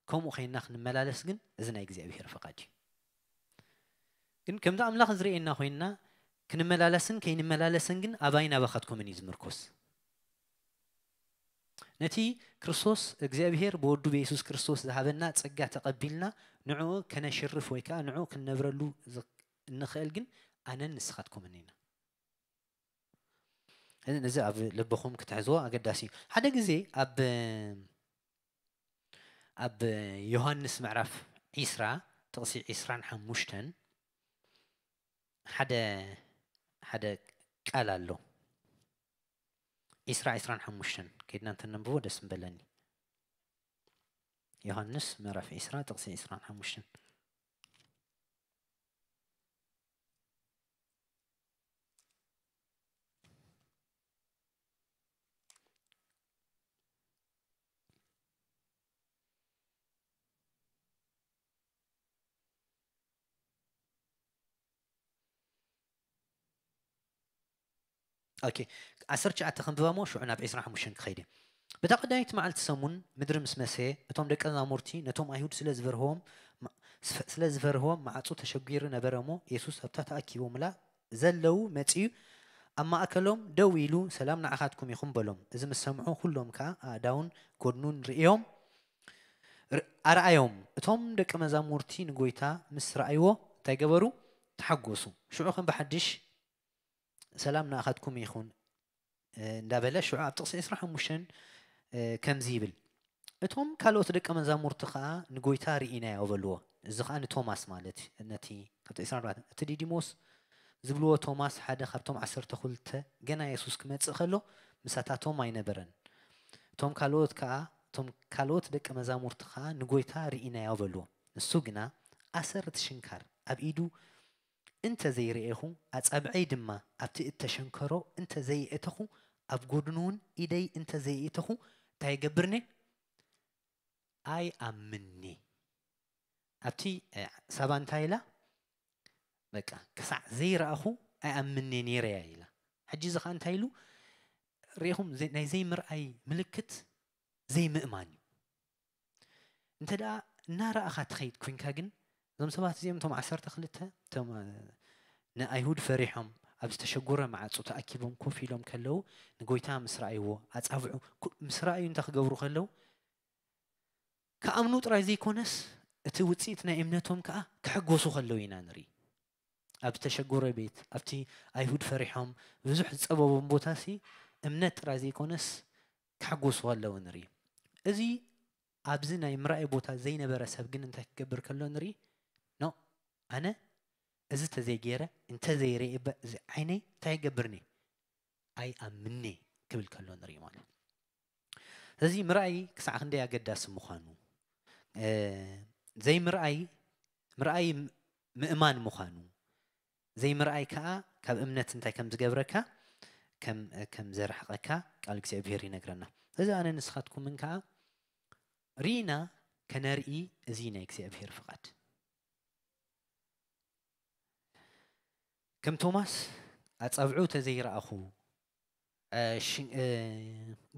ከምኡ ኮይንና ክንመላለስ ግን እዚ ናይ እግዚኣብሔር ፍቓድ እዩ። ግን ከምቲ ኣምላኽ ዝርእየና ኮይንና ክንመላለስን ከይንመላለስን ግን ኣባይን ኣባኻትኩምን እዩ ዝምርኮስ። ነቲ ክርስቶስ እግዚኣብሔር ብወዱ ብየሱስ ክርስቶስ ዝሃበና ጸጋ ተቐቢልና ንዕኡ ከነሽርፍ ወይ ከኣ ንዕኡ ክንነብረሉ እንኽእል ግን ኣነን ንስኻትኩምን ኢና። ነዚ ኣብ ልብኹም ክትሕዝዎ ኣገዳሲ እዩ። ሓደ ግዜ ኣብ ኣብ ዮሃንስ ምዕራፍ ዒስራ ጥቕሲ ዒስራን ሓሙሽተን ሓደ ሓደ ቃል ኣሎ። ዒስራ ዒስራን ሓሙሽተን ከይድና እንተነንብቦ ደስ ምበለኒ። ዮሃንስ ምዕራፍ ዒስራ ጥቕሲ ዒስራን ሓሙሽተን። ኦኬ፣ ዓሰርተ ትሽዓተ ከንብባ እሞ ሽዑ ናብ ዕስራን ሓሙሽተን ክኸይድ እየ። በታ ቀዳመይቲ መዓልቲ ሰሙን ምድሪ ምስ መሰየ፣ እቶም ደቀ መዛሙርቲ ነቶም ኣይሁድ ስለ ዝፈርህዎም ስለ ዝፈርህዎም መዓጹ ተሸጒሩ ነበረ እሞ፣ የሱስ ኣብታ ተኣኪቦምላ ዘለዉ መጺኡ ኣብ ማእከሎም ደው ኢሉ፣ ሰላም ንዓኻትኩም ይኹን በሎም። እዚ ምስ ሰምዑ፣ ኩሎም ከኣ ኣእዳውን ጎድኑን ርእዮም ኣርኣዮም። እቶም ደቀ መዛሙርቲ ንጎይታ ምስ ረኣይዎ እንታይ ገበሩ? ተሓጎሱ። ሽዑ ከም ብሓድሽ ሰላም ንኣኻትኩም ይኹን እንዳበለ ሽዑ ኣብ ጥቕሲ ዕስራን ሓሙሽተን ከምዚ ይብል፣ እቶም ካልኦት ደቀ መዛሙርቲ ኸዓ ንጎይታ ርኢናዮ በልዎ። እዚ ኸዓ ንቶማስ ማለት እዩ። ነቲ ካብቲ ዕስራን ኣርባዕተን፣ እቲ ዲዲሞስ ዝብልዎ ቶማስ ሓደ ካብቶም ዓሰርተ ክልተ ገና የሱስ ክመጽእ ከሎ ምሳታቶም ኣይነበረን። እቶም ካልኦት ከኣ እቶም ካልኦት ደቀ መዛሙርቲ ከኣ ንጎይታ ርኢናዮ በልዎ። ንሱ ግና ኣሰር እቲ ሽንካር ኣብ ኢዱ እንተ ዘይርኤኹ ኣጻብዐይ ድማ ኣብቲ እተሸንከሮ እንተ ዘይእተኹ ኣብ ጎድኑ እውን ኢደይ እንተ ዘይእተኹ እንታይ ይገብርኒ? ኣይኣምንኒ። ኣብቲ ሳባ እንታይ ኢላ? በቃ ክሳዕ ዘይረኣኹ ኣይኣምንኒ ነይረ እያ ኢላ። ሕጂ እዚ ኸዓ እንታይ ኢሉ? ርኢኹም፣ ናይ ዘይምርኣይ ምልክት ዘይምእማን እዩ። እንተ ደኣ እናረኣኻ ትኸይድ ኮንካ ግን፣ እዞም ሰባት እዚኦም እቶም ዓሰርተ ክልተ እቶም ንኣይሁድ ፈሪሖም ኣብ ዝተሸጎረ ማዕጾ ተኣኪቦም ኮፍ ኢሎም ከለዉ ንጎይታ ምስ ረኣይዎ ኣጻብዑ ምስ ረኣዩ እንታይ ክገብሩ ከለዉ ክኣምኑ ጥራይ ዘይኮነስ እቲ ውጽኢት ናይ እምነቶም ከኣ ክሕጎሱ ከለዉ ኢና ንርኢ። ኣብ ዝተሸጎረ ቤት ኣብቲ ኣይሁድ ፈሪሖም ብዙሕ ዝጸበቦም ቦታሲ እምነት ጥራይ ዘይኮነስ ክሕጎሱ ከለዉ ንርኢ። እዚ ኣብዚ ናይ ምርኣይ ቦታ ዘይነበረ ሰብ ግን እንታይ ክገብር ከሎ ንርኢ? ኖ፣ ኣነ እዚ ተዘይገይረ እንተዘይርኤ እባ እዚ ዓይነይ እንታይ ይገብርኒ? ኣይኣምንኒ ክብል ከሎ ንርኢ ማለት። ስለዚ ምርኣይ ክሳዕ ክንደይ ኣገዳሲ ምዃኑ፣ ዘይምርኣይ ምርኣይ ምእማን ምዃኑ፣ ዘይምርኣይ ከዓ ካብ እምነት እንታይ ከም ዝገብረካ ከም ከም ዘርሕቐካ ቃል እግዚኣብሔር ይነግረና። ስለዚ ኣነ ንስኻትኩምን ከዓ ርኢና ከነርኢ እዚ ናይ እግዚኣብሔር ፍቓድ። ከም ቶማስ ኣጻብዑ ተዘይረኣኹ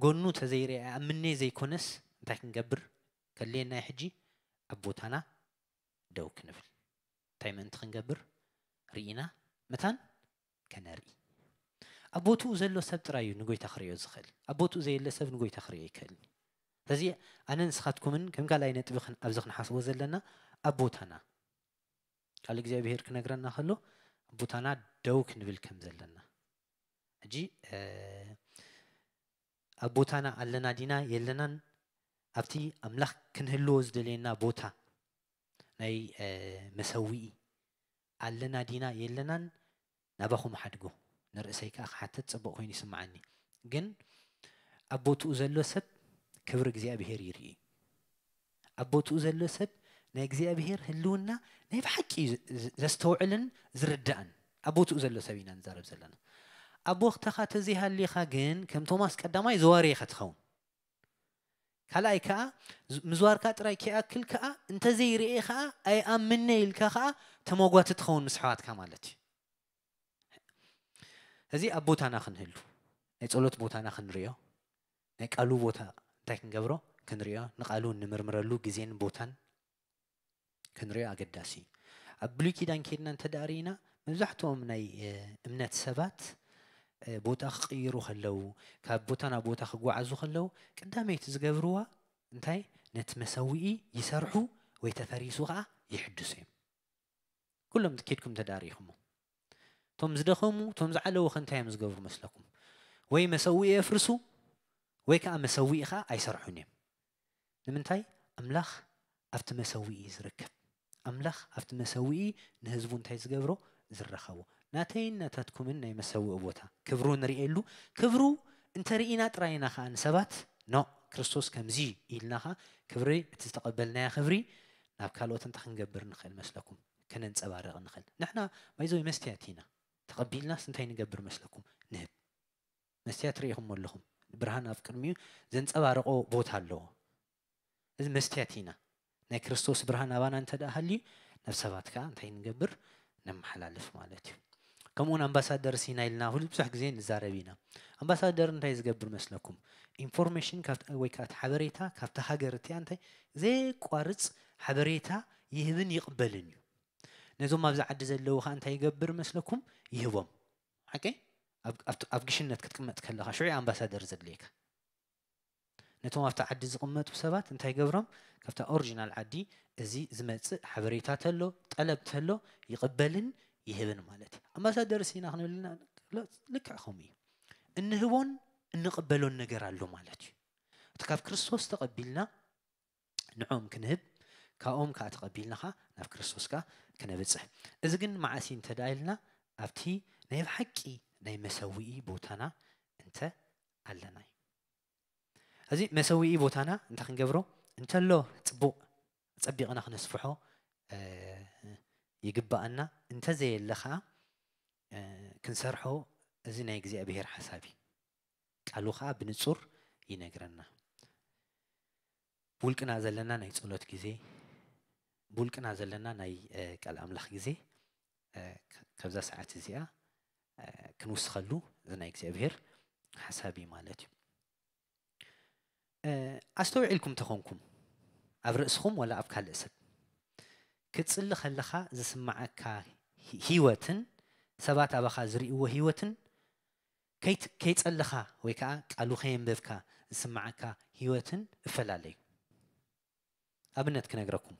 ጎኑ ተዘይርአ ኣምኔ ዘይኮነስ እንታይ ክንገብር ከድልየና ሕጂ? ኣብ ቦታና ደው ክንብል። እንታይ ምእንቲ ክንገብር? ርኢና መታን ከነርኢ። ኣብ ቦትኡ ዘሎ ሰብ ጥራይ እዩ ንጎይታ ክርእዮ ዝኽእል። ኣብ ቦትኡ ዘየለ ሰብ ንጎይታ ክርእዮ ይክእል። ስለዚ ኣነ ንስኻትኩምን ከም ካልኣይ ነጥቢ ክን- ኣብዚ ክንሓስቦ ዘለና ኣብ ቦታና ቃል እግዚኣብሔር ክነግረና ከሎ ኣብ ቦታና ደው ክንብል ከም ዘለና። ሕጂ ኣብ ቦታና ኣለና ዲና የለናን? ኣብቲ ኣምላኽ ክንህልዎ ዝደልየና ቦታ ናይ መሰውኢ ኣለና ዲና የለናን? ናባኹም ሓድጎ ንርእሰይ ከዓ ክሓተት ጽቡቕ ኮይኑ ይስምዓኒ። ግን ኣብ ቦትኡ ዘሎ ሰብ ክብሪ እግዚኣብሔር ይርኢ። ኣብ ቦትኡ ዘሎ ሰብ ናይ እግዚኣብሔር ህልውና ናይ ብሓቂ ዘስተውዕልን ዝርዳእን ኣብ ቦትኡ ዘሎ ሰብ ኢና ንዛረብ ዘለና። ኣብ ወቅትኻ ተዘይሃሊኻ ግን ከም ቶማስ ቀዳማይ ዘዋሪ ኢኻ ትኸውን። ካልኣይ ከዓ ምዝዋርካ ጥራይ ከይኣክል ከዓ እንተዘይርኤ ከዓ ኣይኣምነ ኢልካ ከዓ ተመጓቲ ትኸውን ምስ ኣሕዋትካ ማለት እዩ። እዚ ኣብ ቦታና ክንህሉ ናይ ጸሎት ቦታና ክንሪኦ ናይ ቃሉ ቦታ እንታይ ክንገብሮ ክንሪኦ ንቃሉ እንምርምረሉ ግዜን ቦታን ክንሪኦ ኣገዳሲ እዩ። ኣብ ብሉይ ኪዳን ኬድና እንተ ደኣ ርኢና መብዛሕትኦም ናይ እምነት ሰባት ቦታ ክቕይሩ ከለዉ ካብ ቦታ ናብ ቦታ ክጓዓዙ ከለዉ ቀዳመይቲ ዝገብርዋ እንታይ ነቲ መሰውኢ ይሰርሑ ወይ ተፈሪሱ ከዓ ይሕድሱ እዮም። ኩሎም ኬድኩም ተዳሪኹሞ እቶም ዝደኸሙ እቶም ዝዓለዉ ከ እንታይ እዮም ዝገብሩ መስለኩም? ወይ መሰውኢ የፍርሱ ወይ ከዓ መሰውኢ ከዓ ኣይሰርሑን እዮም። ንምንታይ? ኣምላኽ ኣብቲ መሰውኢ ዝርከብ ኣምላኽ ኣብቲ መሰውኢ ንህዝቡ እንታይ ዝገብሮ ዝረኸቦ ናተይን ናታትኩምን ናይ መሰውኢ ቦታ ክብሩ ንርእየሉ። ክብሩ እንተርኢና ጥራይና ከዓ ንሰባት ኖ ክርስቶስ ከምዚ ኢልና ከዓ ክብሪ እቲ ዝተቐበልናዮ ክብሪ ናብ ካልኦት እንታይ ክንገብር ንኽእል መስለኩም? ከነንጸባርቕ ንኽእል። ንሕና ባይዘወይ መስትያት ኢና። ተቐቢልናስ እንታይ ንገብር መስለኩም? ንህብ። መስትያት ርኢኹሞ ኣለኹም። ብርሃን ኣብ ቅድሚኡ ዘንጸባርቖ ቦታ ኣለዎ። እዚ መስትያት ኢና። ናይ ክርስቶስ ብርሃን ኣባና እንተ ደኣ ሃልዩ ናብ ሰባት ከኣ እንታይ ንገብር? ነመሓላልፍ ማለት እዩ። ከምኡውን ኣምባሳደር ሲና ኢልና ሁሉ ብዙሕ ግዜ ንዛረብ ኢና። ኣምባሳደር እንታይ ዝገብር መስለኩም? ኢንፎርሜሽን ወይ ከዓ ሓበሬታ ካብቲ ሃገር እቲኣ እንታይ ዘየቋርፅ ሓበሬታ ይህብን ይቕበልን እዩ። ነዞም ኣብዚ ዓዲ ዘለዉ ከዓ እንታይ ይገብር መስለኩም? ይህቦም። ሓቂ ኣብ ግሽነት ክትቅመጥ ከለካ ሽዑ ኣምባሳደር ዘድልየካ። ነቶም ኣብቲ ዓዲ ዝቕመጡ ሰባት እንታይ ገብሮም? ካብታ ኦሪጂናል ዓዲ እዚ ዝመፅእ ሓበሬታ ተሎ ጠለብ ተሎ ይቕበልን ይህብን ማለት እዩ። ኣምባሳደር ሲና ክንብልና ልክዕ ከምኡ እዩ። እንህቦን እንቕበሎን ነገር ኣሎ ማለት እዩ። እቲ ካብ ክርስቶስ ተቐቢልና ንዖም ክንህብ፣ ካብኦም ከዓ ተቐቢልና ከዓ ናብ ክርስቶስ ከዓ ክነብፅሕ። እዚ ግን መዓሲ እንተ ደኣ ኢልና ኣብቲ ናይ ብሓቂ ናይ መሰውኢ ቦታና እንተ ኣለና እዩ። እዚ መሰውኢ ቦታና እንታይ ክንገብሮ እንተሎ ፅቡቕ ጸቢቕና ክነስፍሖ ይግባኣና። እንተዘየለ ከዓ ክንሰርሖ እዚ ናይ እግዚኣብሔር ሓሳብ እዩ። ቃሉ ከዓ ብንጹር ይነግረና። ብውልቅና ዘለና ናይ ጸሎት ግዜ፣ ብውልቅና ዘለና ናይ ቃል ኣምላኽ ግዜ ካብዛ ሰዓት እዚኣ ክንውስኸሉ እዚ ናይ እግዚኣብሔር ሓሳብ እዩ ማለት እዩ። ኣስተውዒልኩም ተኾንኩም ኣብ ርእስኹም ወላ ኣብ ካልእ ሰብ ክትጽሊ ከለኻ ዝስምዓካ ህይወትን ሰባት ኣባኻ ዝርእይዎ ህይወትን ከይጸለኻ ወይ ከዓ ቃሉ ከየንበብካ ዝስምዓካ ህይወትን እፈላለዩ። ኣብነት ክነግረኩም፣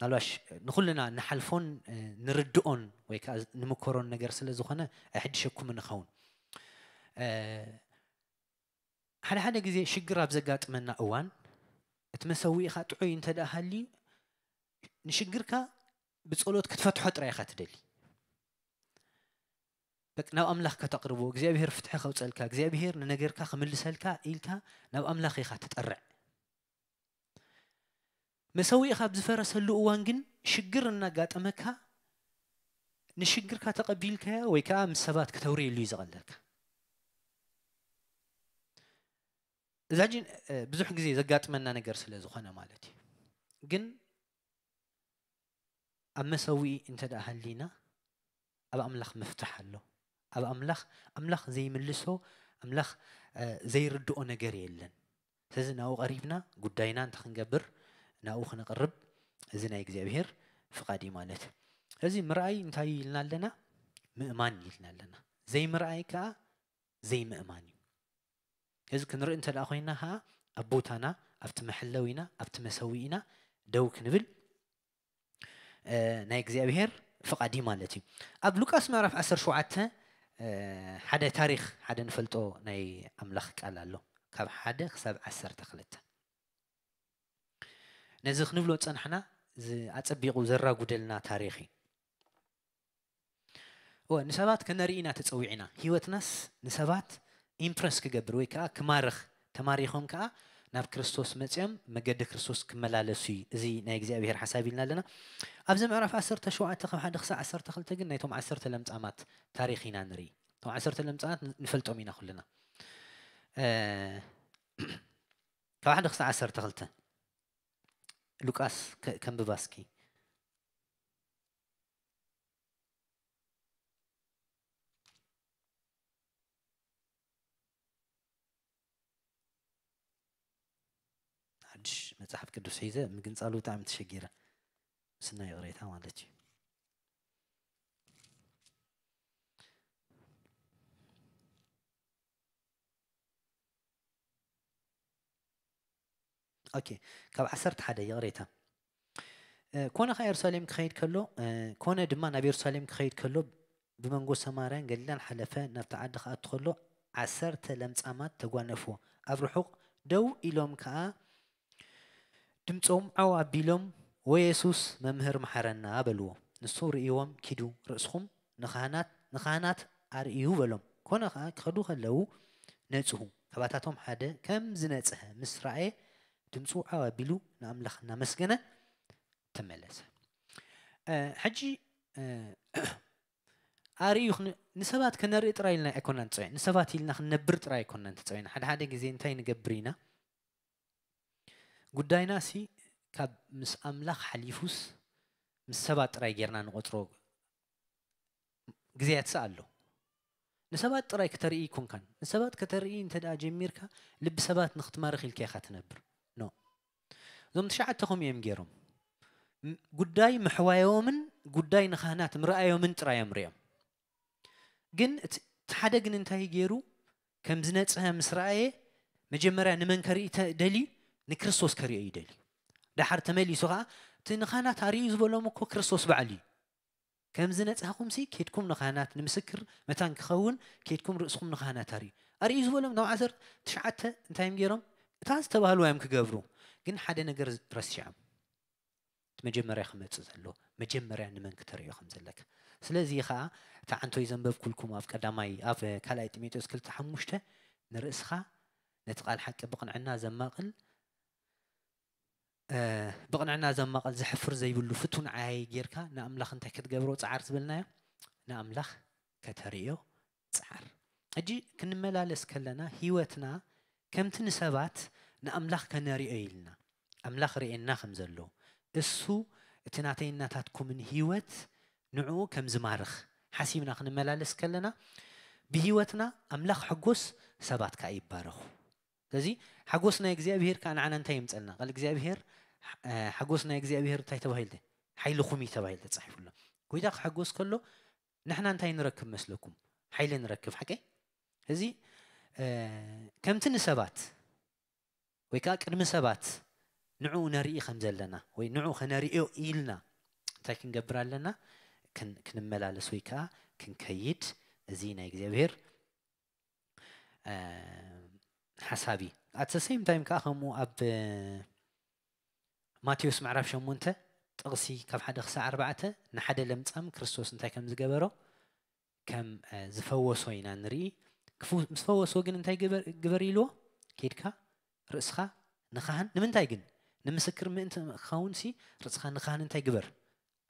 ናልባሽ ንኹልና ንሓልፎን ንርድኦን ወይ ከዓ ንምከሮን ነገር ስለ ዝኾነ ኣይሕድሸኩም ንኸውን። ሓደ ሓደ ግዜ ሽግር ኣብ ዘጋጥመና እዋን እቲ መሰዊእኻ ጥዑይ እንተ ደኣ ሃልዩ ንሽግርካ ብጸሎት ክትፈትሖ ጥራይ ኢኻ ትደሊ። በቃ ናብ ኣምላኽ ከተቕርቦ፣ እግዚኣብሔር ፍትሒ ከውጸልካ፣ እግዚኣብሔር ንነገርካ ክምልሰልካ ኢልካ ናብ ኣምላኽ ኢኻ ትጠርዕ። መሰዊእኻ ኣብ ዝፈረሰሉ እዋን ግን ሽግር እናጋጠመካ ንሽግርካ ተቐቢልካያ ወይ ከዓ ምስ ሰባት ክተውርየሉ እዩ ዝቐለልካ። እዛ ሕጂ ብዙሕ ግዜ ዘጋጥመና ነገር ስለ ዝኾነ ማለት እዩ። ግን ኣብ መሰዊኢ እንተ ደኣ ሃሊና ኣብ ኣምላኽ ምፍታሕ ኣሎ። ኣብ ኣምላኽ ኣምላኽ ዘይምልሶ ኣምላኽ ዘይርድኦ ነገር የለን። ስለዚ ናብኡ ቀሪብና ጉዳይና እንተ ክንገብር ናብኡ ክንቕርብ እዚ ናይ እግዚኣብሔር ፍቓድ እዩ ማለት እዩ። ስለዚ ምርኣይ እንታይ ኢልና ኣለና? ምእማን ኢልና ኣለና። ዘይምርኣይ ከዓ ዘይምእማን እዩ። እዚ ክንርኢ እንተ ደኣ ኮይና ኸዓ ኣብ ቦታና ኣብቲ መሐለዊና ኣብቲ መሰዊኢና ደው ክንብል ናይ እግዚኣብሔር ፍቓድ እዩ ማለት እዩ። ኣብ ሉቃስ ምዕራፍ ዓሰርተ ሸውዓተ ሓደ ታሪኽ ሓደ ንፈልጦ ናይ ኣምላኽ ቃል ኣሎ። ካብ ሓደ ክሳብ ዓሰርተ ክልተ ነዚ ክንብሎ ጸናሕና ኣጸቢቑ ዘራጉደልና ታሪኽ እዩ። እወ ንሰባት ከነርኢ ኢና ተጸዊዕና። ህይወትናስ ንሰባት ኢምፕረስ ክገብር ወይ ከዓ ክማርኽ ተማሪኾም ከዓ ናብ ክርስቶስ መጺኦም መገዲ ክርስቶስ ክመላለሱ እዩ። እዚ ናይ እግዚኣብሔር ሓሳብ ኢልና ኣለና። ኣብዚ ምዕራፍ ዓሰርተ ሸውዓተ ካብ ሓደ ክሳብ ዓሰርተ ክልተ ግን ናይቶም ዓሰርተ ለምጻማት ታሪኽ ኢና ንርኢ። እቶም ዓሰርተ ለምጻማት ንፈልጦም ኢና ኩልና። ካብ ሓደ ክሳብ ዓሰርተ ክልተ ሉቃስ ከንብባ እስኪ። ሓድሽ መጽሓፍ ቅዱስ ሒዘ ምግንጻሉ ብጣዕሚ ተሸጊረ፣ ምስና ይቕሬታ ማለት እዩ። ኦኬ፣ ካብ ዓሰርተ ሓደ ይቕሬታ። ኮነ ኸዓ የሩሳሌም ክኸይድ ከሎ፣ ኮነ ድማ ናብ የሩሳሌም ክኸይድ ከሎ ብመንጎ ሰማርያን ገሊላን ሓለፈ። ናብቲ ዓዲ ክኣቱ ከሎ ዓሰርተ ለምጻማት ተጓነፍዎ። ኣብ ርሑቕ ደው ኢሎም ከኣ ድምጾም ዓው ኣቢሎም፣ "ወየሱስ መምህር መሓረና" በልዎ። ንሱ ርእይዎም፣ "ኪዱ ርእስኹም ንኻህናት ንኻህናት ኣርእዩ" በሎም። ኮነ ኸኣ ክኸዱ ከለዉ ነጽሁ። ካባታቶም ሓደ ከም ዝነጽሀ ምስ ረኣየ ድምጹ ዓው ኣቢሉ ንኣምላኽ እናመስገነ ተመለሰ። ሕጂ ኣርእዩ ንሰባት ከነርኢ ጥራይ ኢልና ኣይኮናን ተጸዊዕና፣ ንሰባት ኢልና ክንነብር ጥራይ ኣይኮናን ተጸዊዕና። ሓደ ሓደ ግዜ እንታይ ንገብር ኢና? ጉዳይና ሲ ካብ ምስ ኣምላኽ ሓሊፉስ ምስ ሰባት ጥራይ ጌርና ንቆጽሮ ግዜያት ሲ ኣሎ። ንሰባት ጥራይ ከተርኢ ኣይኮንካን። ንሰባት ከተርኢ እንተ ደኣ ጀሚርካ ልቢ ሰባት ንክትማርኽ ኢልካ ኢኻ ትነብር። ኖ። እዞም ትሽዓተ ከምኡ እዮም ገይሮም። ጉዳይ ምሕዋዮምን ጉዳይ ንኻህናት ምርኣዮምን ጥራይ እዮም ሪኦም። ግን እቲ ሓደ ግን እንታይ ገይሩ? ከም ዝነጽሀ ምስ ረኣየ መጀመርያ ንመን ከርኢ ደልዩ? ንክርስቶስ ከርእዮ እዩ ደልዩ። ደሓር ተመሊሱ ኸዓ እቲ ንኻህናት ኣርእዩ ዝበሎም እኮ ክርስቶስ ባዕሉ እዩ። ከም ዝነጽህኹምሲ ኬድኩም ንኻህናት ንምስክር መታን ክኸውን ኬድኩም ርእስኹም ንኻህናት ኣርእዩ። ኣርእዩ ዝበሎም፣ እቶም ዓሰርተ ትሽዓተ እንታይ እዮም ገይሮም? እታ ዝተባህልዋ እዮም ክገብሩ። ግን ሓደ ነገር ረሲዖም። እቲ መጀመርያ ክመጽእ ዘሎ፣ መጀመርያ ንመን ክተርእዮ ከም ዘለካ። ስለዚ ኸኣ፣ እታ ዓንቶይ ዘንበብኩልኩም ኣብ ቀዳማይ፣ ኣብ ካልኣይ ጢሞቴዎስ ክልተ ሓሙሽተ፣ ንርእስኻ ነቲ ቃል ሓቂ ብቕንዕና ዘማቕል፣ እ፣ ብቕንዕና ዘማቕል፣ ዘሕፍር ዘይብሉ ፍቱን ዓያይ ጌርካ፣ ንኣምላኽ እንታይ ክትገብሮ ጸዓር ዝበልናዮ? ንኣምላኽ ከተርእዮ ጸዓር። ሕጂ ክንመላለስ ከለና፣ ህይወትና ከምቲ ንሰባት ንኣምላኽ ከነርእዮ ኢልና፣ ኣምላኽ ርእየና ከም ዘሎ፣ እሱ እቲ ናተይን ናታትኩምን ህይወት ንዕኡ ከም ዝማርኽ ሓሲብና ክንመላለስ ከለና፣ ብህይወትና ኣምላኽ ሕጎስ፣ ሰባት ከኣ ይባረኹ። ስለዚ ሓጎስ ናይ እግዚኣብሄር ከኣ ንዓና እንታይ የምጸልና? ቃል እግዚኣብሄር፣ እ፣ ሓጎስ ናይ እግዚኣብሄር እንታይ ተባሂሉ? ሓይልኹም እዩ ተባሂሉ ተጻሒፉ ኣሎ። ጎይታ ክሕጎስ ከሎ ንሕና እንታይ ንረክብ መስለኩም? ሓይሊ ንረክብ፣ ሓቀይ? እዚ፣ እ፣ ከምቲ ንሰባት ወይ ከኣ ቅድሚ ሰባት ንዕኡ ነርኢ ከም ዘለና ወይ ንዕኡ ከነርእዮ ኢልና እንታይ ክንገብር ኣለና? ክን-፣ ክንመላለስ ወይ ከኣ ክንከይድ፣ እዚ ናይ እግዚኣብሄር፣ እ፣ ሓሳብ እዩ። At the same time ከኣ ከምኡ ኣብ፣ እ፣ ማቴዎስ ምዕራፍ ሸሞንተ ጥቕሲ ካብ ሓደ ክሳዕ ኣርባዕተ ንሓደ ለምጻም ክርስቶስ እንታይ ከም ዝገበሮ፣ ከም፣ እ፣ ዝፈወሶ ኢና ንርኢ። ክፉ-፣ ምስ ፈወሶ ግን እንታይ ግበር፣ ግበር ኢልዎ? ኬድካ ርእስኻ ንኻህን፣ ንምንታይ ግን? ንምስክር ምእንቲ ክኸውን ሲ ርእስኻ ንኻህን እንታይ ግበር?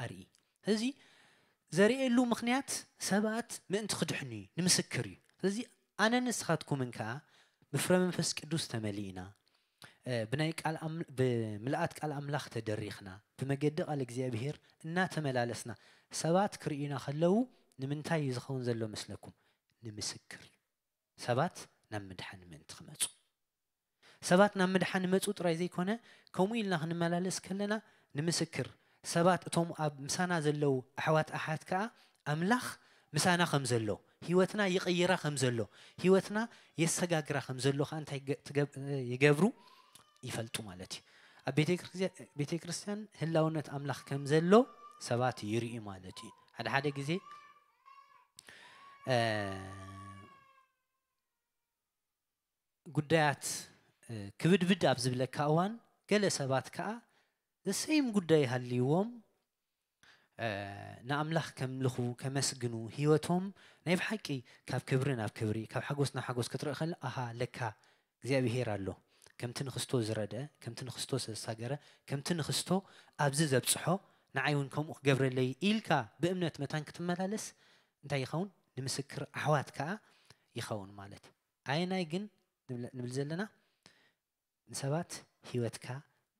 ኣርኢ። ስለዚ ዘርእየሉ ምኽንያት ሰባት ምእንቲ ክድሕኑ እዩ፣ ንምስክር እዩ። ስለዚ ኣነ ንስኻትኩምን ከኣ ብፍረ መንፈስ ቅዱስ ተመሊእና፣ እ፣ ብናይ ቃል ኣም-፣ ብምልኣት ቃል ኣምላኽ ተደሪኽና፣ ብመገዲ ቃል እግዚኣብሄር እናተመላለስና፣ ሰባት ክርእዩና ከለዉ ንምንታይ እዩ ዝኸውን ዘሎ መስለኩም? ንምስክር እዩ። ሰባት ናብ ምድሓን ምእንቲ ክመጹ። ሰባት ናብ ምድሓን ይመጹ ጥራይ ዘይኮነ፣ ከምኡ ኢልና ክንመላለስ ከለና ንምስክር፣ ሰባት እቶም ኣብ ምሳና ዘለዉ ኣሕዋት ኣሓት ከኣ ኣምላኽ ምሳና ከም ዘሎ፣ ህይወትና ይቕይራ ከም ዘሎ፣ ህይወትና የሰጋግራ ከም ዘሎ ከኣ እንታይ ገ-፣ ትገብ-፣ ይገብሩ? ይፈልጡ ማለት እዩ። ኣብ ቤተ ክርስትያ-፣ ቤተ ክርስትያን ህላውነት ኣምላኽ ከም ዘሎ ሰባት ይርእዩ ማለት እዩ። ሓደ ሓደ ግዜ፣ እ፣ ጉዳያት፣ እ፣ ክብድብድ ኣብ ዝብለካ እዋን፣ ገለ ሰባት ከኣ the same ጉዳይ ሃልይዎም፣ እ፣ ንኣምላኽ ከምልኹ፣ ከመስግኑ፣ ህይወቶም ናይ ብሓቂ ካብ ክብሪ ናብ ክብሪ፣ ካብ ሓጎስ ናብ ሓጎስ ክትርኢ ከላ፣ ኣሃ፣ ለካ እግዚኣብሄር ኣሎ። ከምቲ ንክስቶ ዝረድአ፣ ከምቲ ንክስቶ ዘሳገረ፣ ከምቲ ንክስቶ ኣብዚ ዘብጽሖ፣ ንዓይ እውን ከምኡ ክገብረለይ ኢልካ ብእምነት መታን ክትመላለስ እንታይ ይኸውን? ንምስክር ኣሕዋት ከኣ ይኸውን ማለት። ኣየናይ ግን ንብል፣ ንብል ዘለና? ንሰባት ህይወትካ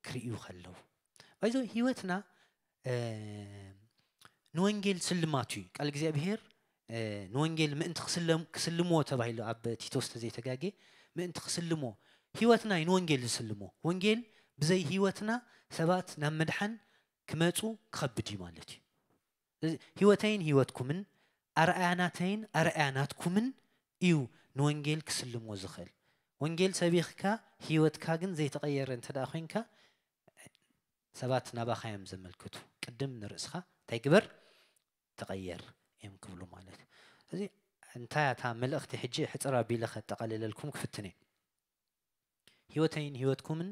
ክርእዩ ከለዉ። ባይዞ ህይወትና፣ እ፣ ንወንጌል ስልማቱ እዩ። ቃል እግዚኣብሄር፣ እ፣ ንወንጌል ምእንቲ ክስለም-፣ ክስልምዎ ተባሂሉ ኣብ ቲቶስ ተዘይተጋጌ፣ ምእንቲ ክስልምዎ፣ ህይወትና እዩ ንወንጌል ዝስልሞ። ወንጌል ብዘይ ህይወትና ሰባት ናብ ምድሓን ክመጹ ክኸብድ እዩ ማለት እዩ። እዚ ህይወተይን ህይወትኩምን ኣርኣያ ናተይን ኣርኣያ ናትኩምን እዩ ንወንጌል ክስልሞ ዝኽእል። ወንጌል ሰቢኽካ ህይወትካ ግን ዘይተቐየረ እንተ ደኣ ኮይንካ፣ ሰባት ናባኻ እዮም ዘመልክቱ። ቅድም ንርእስኻ እንታይ ግበር? ተቐየር እዮም ክብሉ ማለት እዩ። ስለዚ እንታይ እታ መልእኽቲ ሕጂ ሕጽር ኣቢለ ከጠቓልለልኩም ክፍትን እየ። ህይወተይን ህይወትኩምን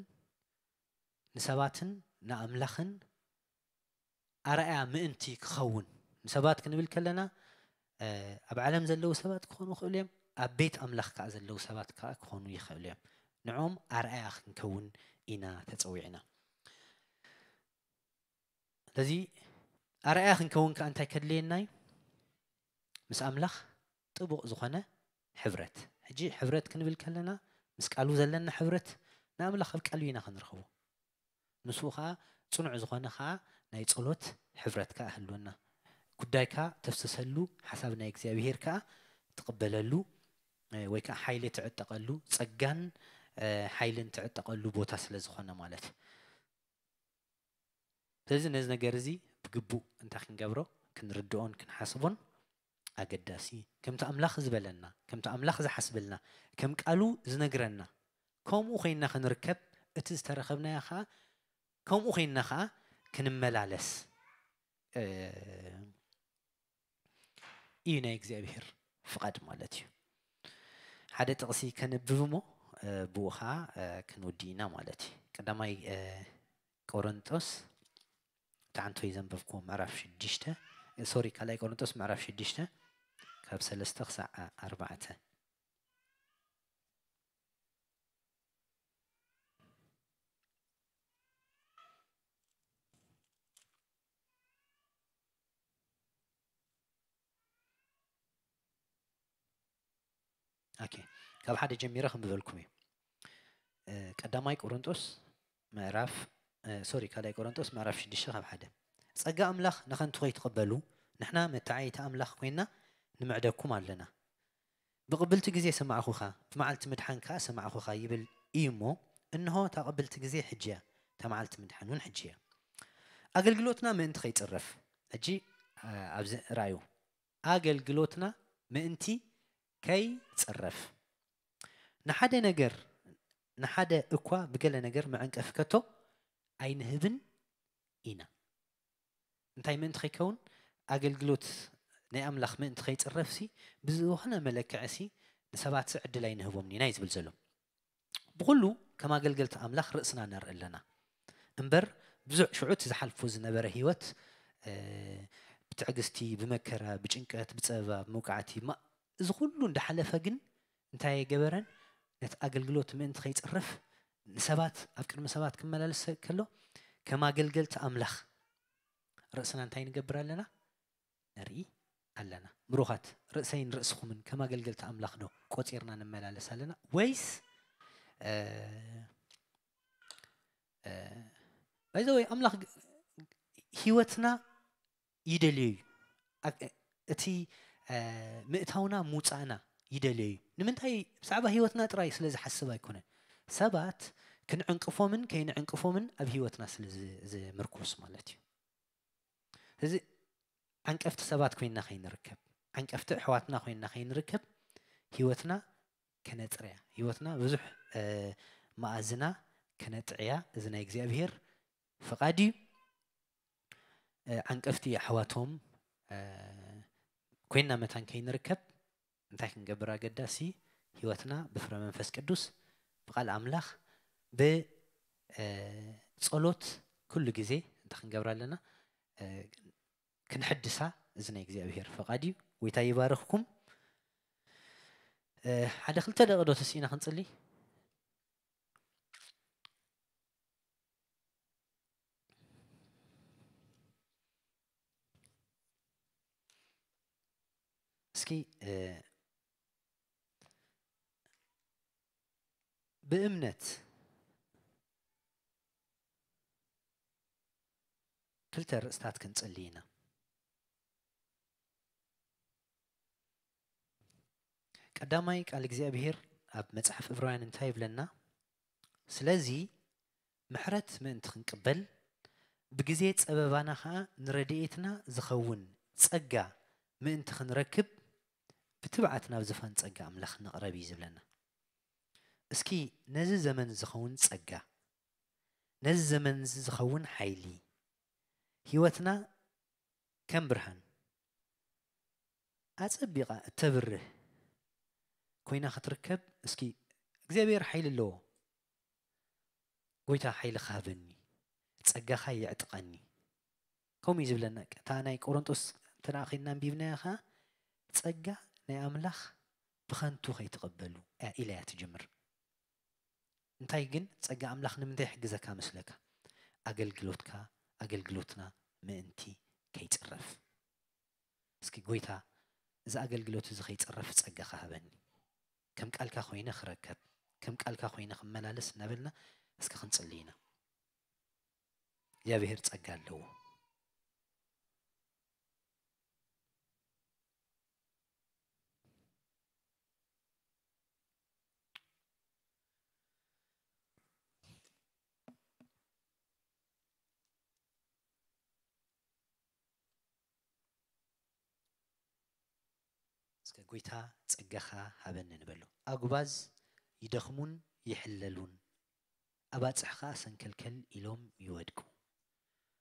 ንሰባትን ንኣምላኽን ኣርኣያ ምእንቲ ክኸውን፣ ንሰባት ክንብል ከለና፣ እ፣ ኣብ ዓለም ዘለዉ ሰባት ክኾኑ ይኽእሉ እዮም፣ ኣብ ቤት ኣምላኽ ከኣ ዘለዉ ሰባት ከኣ ክኾኑ ይኽእሉ እዮም። ንዕኦም ኣርኣያ ክንከውን ኢና ተጸዊዕና። ስለዚ ኣርኣያ ክንከውን ከኣ እንታይ ከድልየና እዩ? ምስ ኣምላኽ ጥቡቕ ዝኾነ ሕብረት። ሕጂ ሕብረት ክንብል ከለና፣ ምስ ቃሉ ዘለና ሕብረት፣ ንኣምላኽ ኣብ ቃሉ ኢና ክንረኽቦ። ምስኡ ኸኣ ጽኑዕ ዝኾነ ኸኣ ናይ ጸሎት ሕብረት ከኣ ህልወና። ጉዳይካ ተፍስሰሉ፣ ሓሳብ ናይ እግዚኣብሄር ከኣ ትቕበለሉ፣ እ፣ ወይ ከኣ ሓይሊ ትዕጠቐሉ፣ ጸጋን፣ እ፣ ሓይልን ትዕጠቐሉ ቦታ ስለ ዝኾነ ማለት እዩ። ስለዚ ነዚ ነገር እዚ ብግቡእ እንታይ ክንገብሮ፣ ክንርድኦን ክንሓስቦን ኣገዳሲ። ከምቲ ኣምላኽ ዝበለና፣ ከምቲ ኣምላኽ ዝሓስበልና፣ ከም ቃሉ ዝነግረና፣ ከምኡ ኮይንና ክንርከብ፣ እቲ ዝተረኸብናዮ ኸኣ ከምኡ ኮይንና ኸኣ ክንመላለስ፣ እ፣ እዩ ናይ እግዚኣብሔር ፍቓድ ማለት እዩ። ሓደ ጥቕሲ ከንብብ እሞ፣ እ፣ ብኡ ኸዓ፣ እ፣ ክንውዲ ኢና ማለት እዩ። ቀዳማይ፣ እ፣ ቆሮንጦስ፣ እቲ ዓንቶይ ዘንበብኩዎ ምዕራፍ ሽዱሽተ፣ እ፣ ሶሪ፣ ካልኣይ ቆሮንጦስ ምዕራፍ ሽዱሽተ ካብ ሰለስተ ክሳዕ ኣርባዕተ። ኦኬ፣ ካብ ሓደ ጀሚረ ክንብበልኩም እዩ። እ፣ ቀዳማይ ቆሮንጦስ ምዕራፍ፣ እ፣ ሶሪ፣ ካልኣይ ቆሮንጦስ ምዕራፍ ሽዱሽተ ካብ ሓደ። ጸጋ ኣምላኽ ንኸንቱ ከይትቕበሉ፣ ንሕና መተዓይይቲ ኣምላኽ ኮይንና ንምዕደኩም ኣለና። ብቕብልቲ ግዜ ሰማዕኹኻ፣ ብመዓልቲ ምድሓን ከኣ ሰማዕኹኻ ይብል እዩ እሞ፣ እንሆ፣ እታ ቅብልቲ ግዜ ሕጂ እያ፣ እታ መዓልቲ ምድሓን እውን ሕጂ እያ። ኣገልግሎትና ምእንቲ ከይጽረፍ፣ ሕጂ፣ እ፣ ኣብዚ ርኣዩ፣ ኣገልግሎትና ምእንቲ ከይጽረፍ፣ ንሓደ ነገር፣ ንሓደ እኳ ብገለ ነገር መዐንቀፊ ከቶ ኣይንህብን ኢና። እንታይ ምእንቲ ከይከውን? ኣገልግሎት ናይ ኣምላኽ ምእንቲ ከይጽረፍሲ፣ ብዝኾነ መለክዕሲ ንሰባትሲ ዕድል ኣይንህቦምን ኢና እዩ ዝብል ዘሎ። ብኹሉ ከም ኣገልገልቲ ኣምላኽ ርእስና ነርኢ ኣለና። እምበር ብዙሕ ሽዑ እቲ ዝሓልፎ ዝነበረ ህይወት፣ እ፣ ብትዕግስቲ፣ ብመከራ፣ ብጭንቀት፣ ብጸበባ፣ ብመውቃዕቲ፣ ማ-፣ እዚ ኩሉ እንዳሓለፈ ግን እንታይ ኣይገበረን? ነቲ ኣገልግሎት ምእንቲ ከይጽረፍ ንሰባት፣ ኣብ ቅድሚ ሰባት ክመላለስ ከሎ ከም ኣገልገልቲ ኣምላኽ ርእስና እንታይ ንገብር ኣለና? ንርኢ ኣለና። ምሩኻት፣ ርእሰይን ርእስኹምን ከም ኣገልገልቲ ኣምላኽ ዶ ቆጺርና ንመላለስ ኣለና? ወይስ፣ እ፣ እ፣ by the way፣ ኣምላኽ ግ-፣ ህይወትና ይደልዮ እዩ። ኣ-፣ እቲ፣ እ፣ ምእታውና ምውጻእና ይደልዮ እዩ። ንምንታይ? ብዛዕባ ህይወትና ጥራይ ስለ ዝሓስብ ኣይኮነን። ሰባት ክንዕንቅፎምን ከይንዕንቅፎምን ኣብ ህይወትና ስለ ዝ-፣ ዝምርኮስ ማለት እዩ። እዚ ዓንቀፍቲ ሰባት ኮይንና ከይንርከብ፣ ዓንቀፍቲ ኣሕዋትና ኮይንና ከይንርከብ፣ ህይወትና ከነጽርያ፣ ህይወትና ብዙሕ፣ እ፣ መኣዝና ከነጥዕያ፣ እዚ ናይ እግዚኣብሔር ፍቓድ እዩ። እ፣ ዓንቀፍቲ ኣሕዋቶም፣ እ፣ ኮይንና መታን ከይንርከብ፣ እንታይ ክንገብር ኣገዳሲ? ህይወትና ብፍረ መንፈስ ቅዱስ፣ ብቃል ኣምላኽ፣ ብ፣ እ፣ ጸሎት ኩሉ ግዜ እንታይ ክንገብር ኣለና? እ፣ ክንሕድሳ፣ እዚ ናይ እግዚኣብሔር ፈቓድ እዩ። ጎይታ ይባርኽኩም። እ፣ ሓደ ክልተ ደቂቕ ዶ ተስኢና ክንጽሊ? እስኪ፣ እ፣ ብእምነት ክልተ ርእስታት ክንጽሊ ኢና። ቀዳማይ ቃል እግዚኣብሔር ኣብ መጽሓፍ ዕብራውያን እንታይ ይብለና? ስለዚ ምሕረት ምእንቲ ክንቅበል፣ ብግዜ ጸበባና ኸኣ ንረድኤትና ዝኸውን ጸጋ ምእንቲ ክንረክብ፣ ብትብዓት ናብ ዝፋን ጸጋ ኣምላኽ ንቕረብ እዩ ዝብለና። እስኪ ነዚ ዘመን ዝኸውን ጸጋ፣ ነዚ ዘመን እዚ ዝኸውን ሓይሊ፣ ህይወትና ከም ብርሃን ኣጸቢቓ እተብርህ ኮይና ክትርከብ፣ እስኪ እግዚኣብሔር ሓይሊ ኣለዎ። ጎይታ ሓይልኻ ሃበኒ፣ ጸጋኻ የዕጥቀኒ። ከምኡ እዩ ዝብለና። እታ ናይ ቆሮንጦስ እንተ ደኣ ኸይድና ኣንቢብናያ ኸኣ፣ ጸጋ ናይ ኣምላኽ ብኸንቱ ከይትቕበሉ እያ ኢላ እያ ትጅምር። እንታይ ግን ጸጋ ኣምላኽ ንምንታይ ይሕግዘካ መስለካ? ኣገልግሎትካ፣ ኣገልግሎትና ምእንቲ ከይጽረፍ። እስኪ ጎይታ፣ እዚ ኣገልግሎት እዚ ከይጽረፍ ጸጋኻ ሃበኒ። ከም ቃልካ ኮይነ ክረከብ፣ ከም ቃልካ ኮይነ ክመላለስ እናበልና እስኪ ክንጽሊ ኢና። እግዚኣብሔር ጸጋ ኣለዎ። እስከ ጎይታ ጸጋኻ ሃበኒ ንበሎ። ኣጉባዝ ይደኽሙን ይሕለሉን፣ ኣባጽሕ ኸኣ ሰንከልከል ኢሎም ይወድቁ።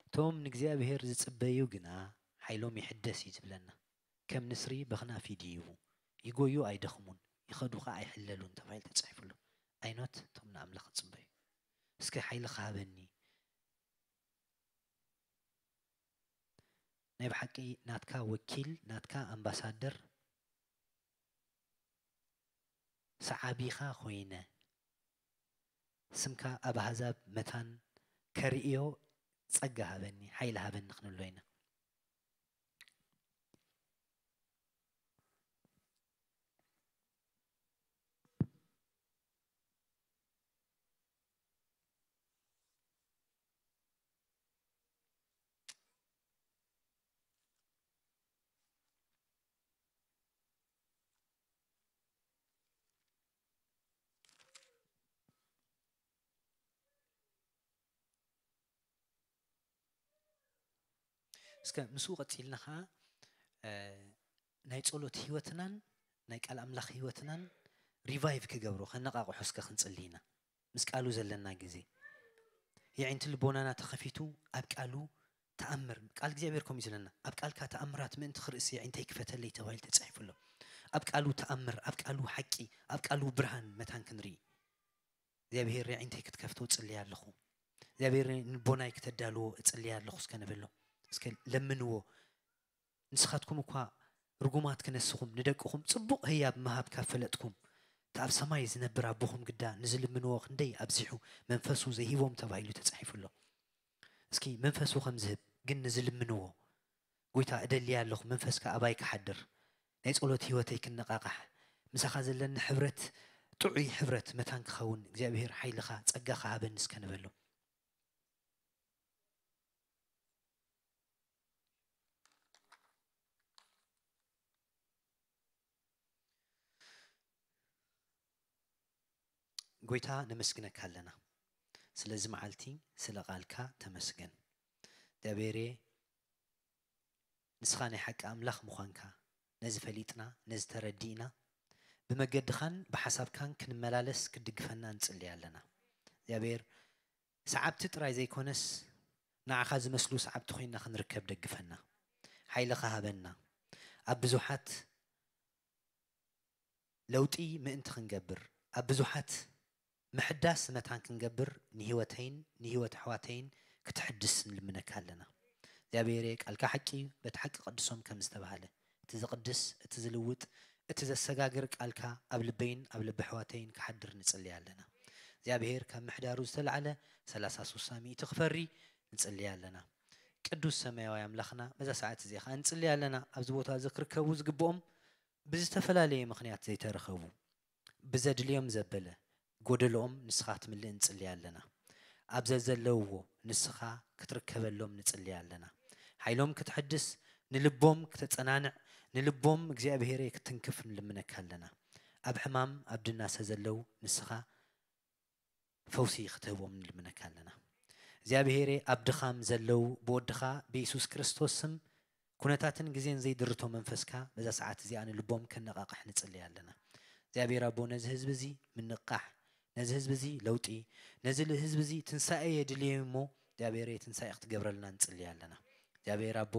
እቶም ንእግዚኣብሔር ዝጽበዩ ግና ሓይሎም ይሕደስ እዩ ዝብለና። ከም ንስሪ በኽናፍ ይድይቡ፣ ይጎዩ ኣይደኽሙን፣ ይኸዱ ኸዓ ኣይሕለሉን ተባሂሉ ተጻሒፉ ኣሎ። ኣይኖት እቶም ንኣምላኽ ዝጽበዩ። እስኪ ሓይሊ ክሃበኒ፣ ናይ ብሓቂ ናትካ ወኪል፣ ናትካ ኣምባሳደር፣ ሰዓቢኻ ኮይነ፣ ስምካ ኣብ ኣህዛብ መታን ከርእዮ ጸጋ ሃበኒ፣ ሓይሊ ሃበኒ ክንብሎ ኢና። እስከ ምስኡ ቀጺልና ኸዓ፣ እ፣ ናይ ጸሎት ህይወትናን ናይ ቃል ኣምላኽ ህይወትናን ሪቫይቭ ክገብሮ፣ ከነቓቕሖ እስከ ክንጽሊ ኢና። ምስ ቃሉ ዘለና ግዜ፣ የዒንቲ ልቦናና ተኸፊቱ ኣብ ቃሉ ተኣምር፣ ቃል እግዚኣብሔር ከምኡ እዩ ዝብለና። "ኣብ ቃልካ ተኣምራት ምእንቲ ክርእሲ የዒንተይ ክፈተለይ" ተባሂሉ ተጻሒፉ ኣሎ። ኣብ ቃሉ ተኣምር፣ ኣብ ቃሉ ሓቂ፣ ኣብ ቃሉ ብርሃን መታን ክንርኢ፣ እግዚኣብሔር የዒንተይ ክትከፍቶ እጽልይ ኣለኹ፣ እግዚኣብሔር ንልቦናይ ክተዳልዎ እጽልይ ኣለኹ እስከ ንበሎ። እስከ ለምንዎ። "ንስኻትኩም እኳ ርጉማት ክነስኹም፣ ንደቅኹም ጽቡቕ ህያብ ምሃብ ካብ ፈለጥኩም፣ እቲ ኣብ ሰማይ ዝነብር ኣቦኹም ግዳ ንዝልምንዎ ክንደይ ኣብዚሑ መንፈሱ ዘይህቦም" ተባሂሉ ተጻሒፉ ኣሎ። እስኪ መንፈሱ ከም ዝህብ ግን ንዝልምንዎ፣ "ጎይታ እደሊ ኣለኹ መንፈስካ ኣባይ ክሓድር፣ ናይ ጸሎት ህይወተይ ክነቓቓሕ፣ ምሳኻ ዘለኒ ሕብረት ጥዑይ ሕብረት መታን ክኸውን እግዚኣብሔር ሓይልኻ ጸጋኻ ሃበኒ" እስከ ንበሎ። ጎይታ ነመስግነካ ኣለና ስለዚ መዓልቲ፣ ስለ ቃልካ ተመስገን። እግዚኣብሔርየ፣ ንስኻ ናይ ሓቂ ኣምላኽ ምዃንካ ነዚ ፈሊጥና፣ ነዚ ተረዲእና፣ ብመገድኻን ብሓሳብካን ክንመላለስ ክትድግፈና ንጽሊ ኣለና። እግዚኣብሔር፣ ሰዓብቲ ጥራይ ዘይኮነስ፣ ንዓኻ ዝመስሉ ሰዓብቲ ኮይና ክንርከብ ደግፈና። ሓይልኻ ሃበና። ኣብ ብዙሓት ለውጢ ምእንቲ ክንገብር፣ ኣብ ብዙሓት ምሕዳስ መታን ክንገብር፣ ንህይወተይን ንህይወት ኣሕዋተይን ክትሕድስ ንልምነካ ኣለና። እግዚኣብሔርየ፣ ቃልካ ሓቂ እዩ፣ በቲ ሓቂ ቅድሶም ከም ዝተባህለ፣ እቲ ዝቕድስ፣ እቲ ዝልውጥ፣ እቲ ዘሰጋግር ቃልካ ኣብ ልበይን ኣብ ልቢ ኣሕዋተይን ክሓድር ንጽሊ ኣለና። እግዚኣብሔር ካብ ምሕዳሩ ዝተላዕለ ሰላሳ፣ ስሳ፣ ሚእቲ ክፈሪ ንጽሊ ኣለና። ቅዱስ ሰማያዊ ኣምላኽና፣ በዛ ሰዓት እዚኣ ኸዓ ንጽሊ ኣለና። ኣብዚ ቦታ እዚ ክርከቡ ዝግብኦም ብዝተፈላለየ ምኽንያት ዘይተረኸቡ፣ ብዘድልዮም ዘበለ፣ ጎደልኦም ንስኻ ክትምልእ ንጽሊ ኣለና። ኣብ ዘዘለውዎ ንስኻ ክትርከበሎም ንጽሊ ኣለና። ሓይሎም ክትሕድስ፣ ንልቦም ክተጸናንዕ፣ ንልቦም እግዚኣብሔረይ ክትንክፍ ንልምነካ ኣለና። ኣብ ሕማም፣ ኣብ ድናሰ ዘለዉ ንስኻ ፈውሲ ክትህቦም ንልምነካ ኣለና። እግዚኣብሔረይ፣ ኣብ ድኻም ዘለዉ ብወድኻ ብየሱስ ክርስቶስ ስም ኩነታትን ግዜን ዘይድርቶ መንፈስካ በዛ ሰዓት እዚኣ ንልቦም ከነቓቕሕ ንጽሊ ኣለና። እግዚኣብሔር ኣቦ፣ ነዚ ህዝቢ እዚ ምንቕቓሕ፣ ነዚ ህዝቢ እዚ ለውጢ፣ ነዚ ል-፣ ህዝቢ እዚ ትንሳኤ የድልዮ እሞ፣ እግዚኣብሔረይ፣ ትንሳኤ ክትገብረልና ንጽሊ ኣለና። እግዚኣብሔር ኣቦ፣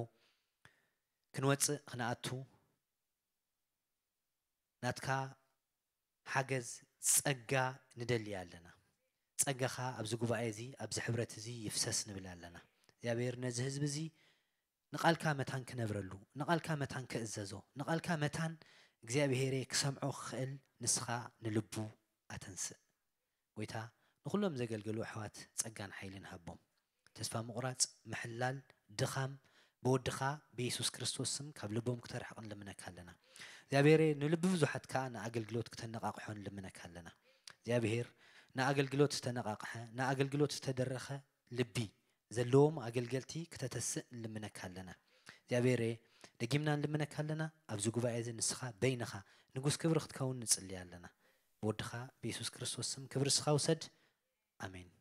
ክንወጽእ፣ ክንኣቱ፣ ናትካ ሓገዝ፣ ጸጋ ንደሊ ኣለና። ጸጋኻ ኣብዚ ጉባኤ እዚ፣ ኣብዚ ሕብረት እዚ ይፍሰስ ንብል ኣለና። እግዚኣብሔር ነዚ ህዝቢ እዚ ንቓልካ መታን ክነብረሉ፣ ንቓልካ መታን ክእዘዞ፣ ንቓልካ መታን እግዚኣብሔረይ ክሰምዖ ክኽእል ንስኻ ንልቡ ኣተንስእ። ጎይታ፣ ንኹሎም ዘገልገሉ ኣሕዋት ጸጋን ሓይልን ሃቦም። ተስፋ ምቑራጽ፣ ምሕላል፣ ድኻም፣ ብወድኻ ብየሱስ ክርስቶስ ስም ካብ ልቦም ክተርሕቕ ንልምነካ ኣለና። እግዚኣብሔረይ፣ ንልቢ ብዙሓት ከኣ ንኣገልግሎት ክተነቓቕሖ ንልምነካ ኣለና። እግዚኣብሔር፣ ንኣገልግሎት ዝተነቓቕሐ፣ ንኣገልግሎት ዝተደረኸ ልቢ ዘለዎም ኣገልገልቲ ክተተስእ ንልምነካ ኣለና። እግዚኣብሔረይ፣ ደጊምና ንልምነካ ኣለና። ኣብዚ ጉባኤ እዚ ንስኻ በይንኻ ንጉስ ክብሪ ክትከውን ንጽሊ ኣለና። ብወድኻ ብየሱስ ክርስቶስ ስም ክብሪ ንስኻ ውሰድ። ኣሜን።